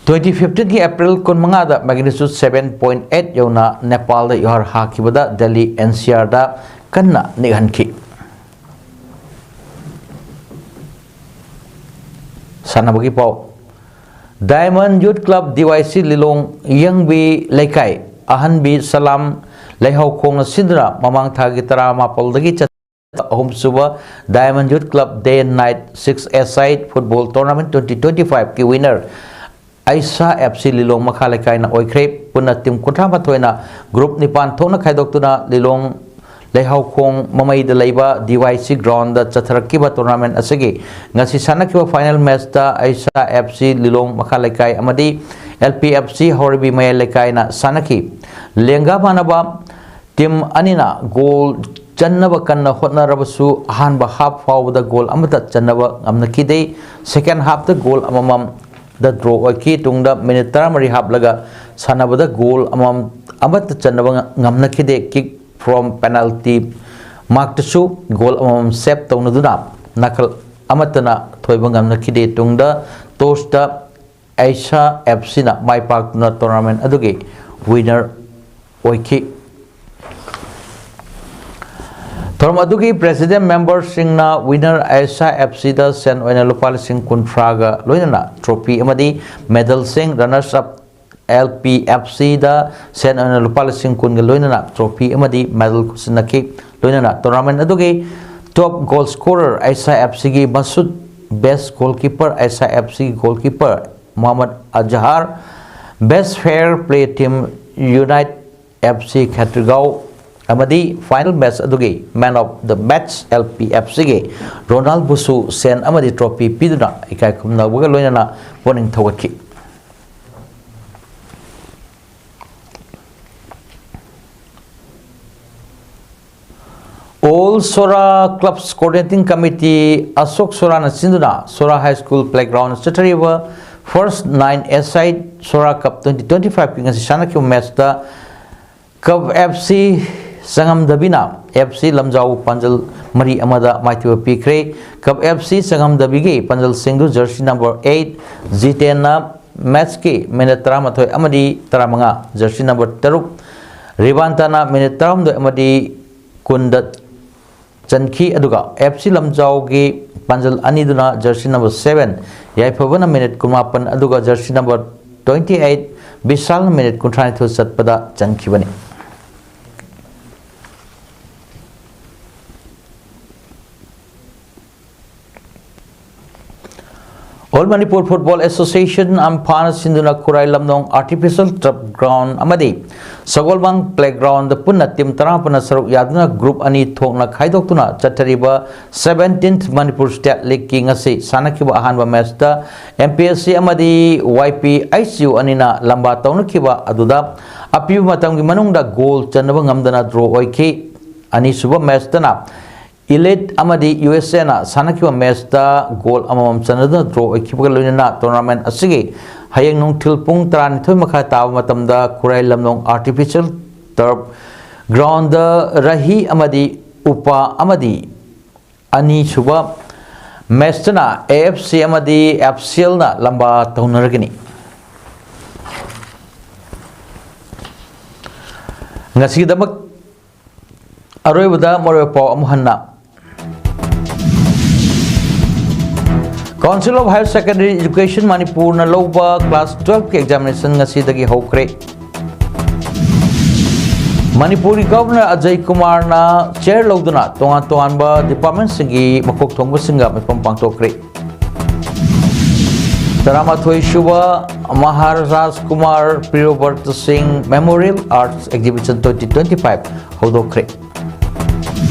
Twenty fifteen ꯒꯤ April ꯀꯨꯟꯃꯉꯥꯗ magnitude seven point eight ꯌꯧꯅ ꯅꯦꯄꯥꯜꯗ ꯌꯨꯍꯥꯔ ꯍꯥꯈꯤꯕꯗ ꯗꯦꯜꯂꯤ NCR ꯗ ꯀꯟꯅ ꯅꯤꯛꯍꯟꯈꯤ꯫ ꯁꯥꯟꯅꯕꯒꯤ ꯄꯥꯎ꯫ Diamond Youth Club, DYC, ꯂꯤꯂꯣꯡ ꯌꯦꯡꯕꯤ ꯂꯩꯀꯥꯏ ꯑꯍꯟꯕꯤ ꯁꯂꯥꯝ ꯂꯩꯍꯥꯎꯈꯣꯡꯅ ꯁꯤꯟꯗꯨꯅ ꯃꯃꯥꯡ ꯊꯥꯒꯤ ꯇꯔꯥꯃꯥꯄꯜꯗꯒꯤ ꯆꯠ ꯑꯍꯨꯝꯁꯨꯕ Diamond Youth Club Day and Night six-a-side football tournament twenty twenty-five ꯀꯤ winner ꯑꯩꯁꯥ FC ꯂꯤꯂꯣꯡ ꯃꯈꯥ ꯂꯩꯀꯥꯏꯅ ꯑꯣꯏꯈ꯭ꯔꯦ꯫ ꯄꯨꯟꯅ team ꯀꯨꯟꯊ꯭ꯔꯥ ꯃꯥꯊꯣꯏꯅ group ꯅꯤꯄꯥꯟ ꯊꯣꯛꯅ ꯈꯥꯏꯗꯣꯛꯇꯨꯅ ꯂꯤꯂꯣꯡ ꯂꯩꯍꯥꯎꯈꯣꯡ ꯃꯃꯩꯗ ꯂꯩꯕ DYC ground ꯗ ꯆꯠꯊꯔꯛꯈꯤꯕ tournament ꯑꯁꯤꯒꯤ ꯉꯁꯤ ꯁꯥꯟꯅꯈꯤꯕ final match ꯇ ꯑꯩꯁꯥ FC ꯂꯤꯂꯣꯡ ꯃꯈꯥ ꯂꯩꯀꯥꯏ ꯑꯃꯗꯤ LPFC ꯍꯧꯔꯩꯕꯤ ꯃꯌꯥꯏ ꯂꯩꯀꯥꯏꯅ ꯁꯥꯟꯅꯈꯤ꯫ ꯂꯦꯡꯒꯥ ꯃꯥꯟꯅꯕ team ꯑꯅꯤꯅ goal ꯆꯟꯅꯕ ꯀꯟꯅ ꯍꯣꯠꯅꯔꯕꯁꯨ ꯑꯍꯥꯟꯕ half ꯐꯥꯎꯕꯗ goal ꯑꯃꯠꯇ ꯆꯟꯅꯕ ꯉꯝꯅꯈꯤꯗꯦ꯫ Second half ꯇ goal ꯑꯃꯃꯝ ꯗ ꯗ꯭ꯔꯣ ꯑꯣꯏꯈꯤ꯫ ꯇꯨꯡꯗ ꯃꯤꯅꯤꯠ ꯇꯔꯥꯃꯔꯤ ꯍꯥꯞꯂꯒ ꯁꯥꯟꯅꯕꯗ ꯒꯣꯜ ꯑꯃꯃꯝ ꯑꯃꯠꯇ ꯆꯟꯅꯕ ꯉ-, ꯉꯝꯅꯈꯤꯗꯦ꯫ ꯀꯤꯛ ꯐ꯭ꯔꯣꯝ ꯄꯦꯅꯥꯜꯇꯤ ꯃꯥꯔꯛꯇꯁꯨ ꯒꯣꯜ ꯑꯃꯃꯝ ꯁꯦꯞ ꯇꯧꯅꯗꯨꯅ ꯅꯥꯀꯜ ꯑꯃꯠꯇꯅ ꯊꯣꯏꯕ ꯉꯝꯅꯈꯤꯗꯦ꯫ ꯇꯨꯡꯗ ꯇꯣꯁꯇ ꯑꯩꯁꯥ ꯑꯦꯐ ꯁꯤꯅ ꯃꯥꯏ ꯄꯥꯛꯇꯨꯅ ꯇꯣꯔꯅꯥꯃꯦꯟ ꯑꯗꯨꯒꯤ ꯋꯤꯅꯔ ꯑꯣꯏꯈꯤ꯫ ꯊꯧꯔꯝ ꯑꯗꯨꯒꯤ ꯄ꯭ꯔꯦꯁꯤꯗꯦꯟ ꯃꯦꯝꯕꯔꯁꯤꯡꯅ ꯋꯤꯅꯔ ꯑꯩꯁꯥ ꯑꯦꯐ ꯁꯤꯗ ꯁꯦꯟ ꯑꯣꯏꯅ ꯂꯨꯄꯥ ꯂꯤꯁꯤꯡ ꯀꯨꯟꯊ꯭ꯔꯥꯒ ꯂꯣꯏꯅꯅ ꯇ꯭ꯔꯣꯐꯤ ꯑꯃꯗꯤ ꯃꯦꯗꯜꯁꯤꯡ, runners up L P F ꯁꯤꯗ ꯁꯦꯟ ꯑꯣꯏꯅ ꯂꯨꯄꯥ ꯂꯤꯁꯤꯡ ꯀꯨꯟꯒ ꯂꯣꯏꯅꯅ ꯇ꯭ꯔꯣꯐꯤ ꯑꯃꯗꯤ ꯃꯦꯗꯜ ꯈꯨꯠꯁꯤꯟꯅꯈꯤ꯫ ꯂꯣꯏꯅꯅ ꯇꯣꯔꯅꯥꯃꯦꯟ ꯑꯗꯨꯒꯤ top goal scorer Eisa F ꯁꯤꯒꯤ ꯃꯁꯨꯗ, ꯕꯦꯁ ꯒꯣꯜꯀꯤꯄꯔ ꯑꯩꯁꯥ ꯑꯦꯐ ꯁꯤꯒꯤ goalkeeper Mohammad Azhar, best fair play team united F C Khetrigao ꯑꯃꯗꯤ ꯐꯥꯏꯅꯦꯜ ꯃꯦꯆ ꯑꯗꯨꯒꯤ man of the match L P F ꯁꯤꯒꯤ ꯔꯣꯅꯥꯜꯕꯨꯁꯨ ꯁꯦꯟ ꯑꯃꯗꯤ ꯇ꯭ꯔꯣꯐꯤ ꯄꯤꯗꯨꯅ ꯏꯀꯥꯏ ꯈꯨꯝꯅꯕꯒ ꯂꯣꯏꯅꯅ ꯄꯨꯛꯅꯤꯡ ꯊꯧꯒꯠꯈꯤ꯫ All Sora Clubs Coordinating Committee ꯑꯁꯣꯛ ꯁꯣꯔꯥꯅ ꯁꯤꯟꯗꯨꯅ ꯁꯣꯔꯥ ꯍꯥꯏ ꯁ꯭ꯀꯨꯜ ꯄ꯭ꯂꯦꯒ꯭ꯔꯥꯎꯟꯗ ꯆꯠꯊꯔꯤꯕ ꯐꯥꯔꯁ ꯅꯥꯏꯟ ꯑꯦꯁ ꯑꯥꯏ ꯁꯣꯔꯥ ꯀꯞ ꯇ꯭ꯋꯦꯟꯇꯤ ꯇ꯭ꯋꯦꯟꯇꯤ ꯐꯥꯏꯚꯀꯤ ꯉꯁꯤ ꯁꯥꯟꯅꯈꯤꯕ ꯃꯦꯆꯇ ꯀꯞ ꯑꯦꯐ ꯁꯤ ꯆꯉꯝꯗꯕꯤꯅ ꯑꯦꯐ ꯁꯤ ꯂꯝꯖꯥꯎ ꯄꯥꯟꯖꯜ ꯃꯔꯤ ꯑꯃꯗ ꯃꯥꯏꯊꯤꯕ ꯄꯤꯈ꯭ꯔꯦ꯫ ꯀꯞ ꯑꯦꯐ ꯁꯤ ꯆꯉꯝꯗꯕꯤꯒꯤ ꯄꯥꯟꯖꯜꯁꯤꯡꯗꯨ ꯖꯔꯁꯤ ꯅꯝꯕꯔ ꯑꯩꯠ ꯖꯤꯇꯦꯟꯅ ꯃꯦꯆꯀꯤ ꯃꯤꯅꯠ ꯇꯔꯥꯃꯥꯊꯣꯏ ꯑꯃꯗꯤ ꯇꯔꯥꯃꯉꯥ, ꯖꯔꯁꯤ ꯅꯝꯕꯔ ꯇꯔꯨꯛ ꯔꯤꯕꯥꯟꯇꯥꯅ ꯃꯤꯅꯠ ꯇꯔꯥꯍꯨꯝꯗꯣꯏ ꯑꯃꯗꯤ ꯀꯨꯟꯗ ꯆꯟꯈꯤ꯫ ꯑꯗꯨꯒ ꯑꯦꯐ ꯁꯤ ꯂꯝꯖꯥꯎꯒꯤ ꯄꯥꯟꯖꯜ ꯑꯅꯤꯗꯨꯅ ꯖꯔꯁꯤ ꯅꯝꯕꯔ ꯁꯚꯦꯟ ꯌꯥꯏꯐꯕꯅ ꯃꯤꯅꯤꯠ ꯀꯨꯟꯃꯥꯄꯟ ꯑꯗꯨꯒ ꯖꯔꯁꯤ ꯅꯝꯕꯔ ꯇ꯭ꯋꯦꯟꯇꯤ ꯑꯩꯠ ꯕꯤꯁꯥꯜꯅ ꯃꯤꯅꯤꯠ ꯀꯨꯟꯊ꯭ꯔꯥꯅꯤꯊꯣꯏ ꯆꯠꯄꯗ ꯆꯟꯈꯤꯕꯅꯤ꯫ All Manipur Football Association, ꯑꯝꯐꯥꯅ ꯁꯤꯟꯗꯨꯅ ꯈꯨꯔꯥꯏ ꯂꯝꯂꯣꯡ ꯑꯥꯔꯇꯤꯐꯤꯁꯤꯌꯦꯜ ꯇꯔꯐ ꯒ꯭ꯔꯥꯎꯟ ꯑꯃꯗꯤ ꯁꯒꯣꯜꯕꯥꯡ ꯄ꯭ꯂꯦꯒ꯭ꯔꯥꯎꯟꯗ ꯄꯨꯟꯅ ꯇꯤꯝ ꯇꯔꯥꯃꯥꯄꯟꯅ ꯁꯔꯨꯛ ꯌꯥꯗꯨꯅ ꯒ꯭ꯔꯨꯞ ꯑꯅꯤ ꯊꯣꯛꯅ ꯈꯥꯏꯗꯣꯛꯇꯨꯅ ꯆꯠꯊꯔꯤꯕ ꯁꯚꯦꯟꯇꯤꯟꯊ ꯃꯅꯤꯄꯨꯔ ꯁ꯭ꯇꯦꯠ ꯂꯤꯒꯀꯤ ꯉꯁꯤ ꯁꯥꯟꯅꯈꯤꯕ ꯑꯍꯥꯟꯕ ꯃꯦꯆꯇ ꯑꯦꯝ ꯄꯤ ꯑꯦꯁ ꯁꯤ ꯑꯃꯗꯤ ꯋꯥꯏ ꯄꯤ ꯑꯩꯆ ꯌꯨ ꯑꯅꯤꯅ ꯂꯝꯕꯥ ꯇꯧꯅꯈꯤꯕ ꯑꯗꯨꯗ ꯑꯄꯤꯕ ꯃꯇꯝꯒꯤ ꯃꯅꯨꯡꯗ ꯒꯣꯜ ꯆꯟꯅꯕ ꯉꯝꯗꯅ ꯗ꯭ꯔꯣ ꯑꯣꯏꯈꯤ꯫ ꯑꯅꯤꯁꯨꯕ ꯃꯦꯆꯇꯅ ꯏꯂꯤꯠ ꯑꯃꯗꯤ ꯌꯨ ꯑꯦꯁ ꯑꯦꯅ ꯁꯥꯟꯅꯈꯤꯕ ꯃꯦꯆꯇ ꯒꯣꯜ ꯑꯃꯃꯝ ꯆꯟꯅꯗꯨꯅ ꯗ꯭ꯔꯣ ꯑꯣꯏꯈꯤꯕꯒ ꯂꯣꯏꯅꯅ ꯇꯣꯔꯅꯥꯃꯦꯟ ꯑꯁꯤꯒꯤ ꯍꯌꯦꯡ ꯅꯨꯡꯊꯤꯜ ꯄꯨꯡ ꯇꯔꯥꯅꯤꯊꯣꯏ ꯃꯈꯥꯏ ꯇꯥꯕ ꯃꯇꯝꯗ ꯈꯨꯔꯥꯏ ꯂꯝꯂꯣꯡ ꯑꯥꯔꯇꯤꯐꯤꯁꯤꯌꯦꯜ ꯇꯔꯐ ꯒ꯭ꯔꯥꯎꯟꯗ ꯔꯍꯤ ꯑꯃꯗꯤ ꯎꯄꯥ ꯑꯃꯗꯤ ꯑꯅꯤꯁꯨꯕ ꯃꯦꯆꯇꯅ ꯑꯦ ꯑꯦꯐ ꯁꯤ ꯑꯃꯗꯤ ꯑꯦꯐ ꯁꯤ ꯑꯦꯜꯅ ꯂꯝꯕꯥ ꯇꯧꯅꯔꯒꯅꯤ꯫ ꯉꯁꯤꯒꯤꯗꯃꯛ ꯑꯔꯣꯏꯕꯗ ꯃꯔꯨꯑꯣꯏꯕ ꯄꯥꯎ ꯑꯃꯨꯛ ꯍꯟꯅ꯫ Council of Higher Secondary Education ꯃꯅꯤꯄꯨꯔꯅ ꯂꯧꯕ class twelve ꯀꯤ examination ꯉꯁꯤꯗꯒꯤ ꯍꯧꯈ꯭ꯔꯦ꯫ ꯃꯅꯤꯄꯨꯔꯒꯤ ꯒꯚꯔꯅꯔ ꯑꯖꯌ ꯀꯨꯃꯥꯔꯅ ꯆꯦꯌꯔ ꯂꯧꯗꯨꯅ ꯇꯣꯉꯥꯟ ꯇꯣꯉꯥꯟꯕ ꯗꯤꯄꯥꯔꯠꯃꯦꯟꯁꯤꯡꯒꯤ ꯃꯀꯣꯛ ꯊꯣꯡꯕꯁꯤꯡꯒ ꯃꯤꯐꯝ ꯄꯥꯡꯊꯣꯛꯈ꯭ꯔꯦ꯫ ꯇꯔꯥꯃꯥꯊꯣꯏ ꯁꯨꯕ ꯃꯍꯥꯔꯥꯖ ꯀꯨꯃꯥꯔ ꯄ꯭ꯔꯤꯌꯣꯕ꯭ꯔꯇ ꯁꯤꯡ Memorial Arts Exhibition twenty twenty five ꯍꯧꯗꯣꯛꯈ꯭ꯔꯦ꯫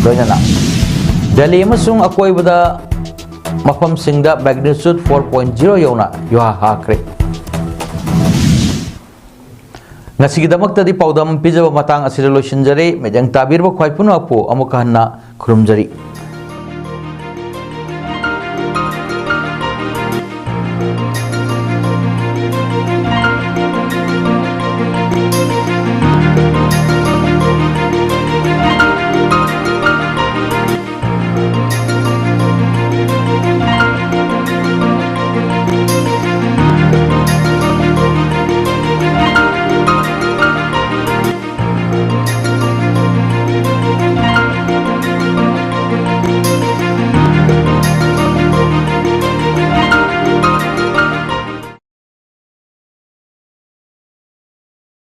ꯂꯣꯏꯅꯅ ꯗꯦꯜꯂꯤ ꯑꯃꯁꯨꯡ ꯑꯀꯣꯏꯕꯗ ꯃꯐꯝꯁꯤꯡꯗ magnitude four point zero ꯌꯧꯅ ꯌꯨꯍꯥ ꯍꯥꯈ꯭ꯔꯦ꯫ ꯉꯁꯤꯒꯤꯗꯃꯛꯇꯗꯤ ꯄꯥꯎꯗꯝ ꯄꯤꯖꯕ ꯃꯇꯥꯡ ꯑꯁꯤꯗ ꯂꯣꯏꯁꯤꯟꯖꯔꯦ꯫ ꯃꯤꯠꯌꯦꯡ ꯇꯥꯕꯤꯔꯕ ꯈ꯭ꯋꯥꯏ ꯄꯨꯝꯅꯃꯛꯄꯨ ꯑꯃꯨꯛꯀ ꯍꯟꯅ ꯈꯨꯔꯨꯝꯖꯔꯤ꯫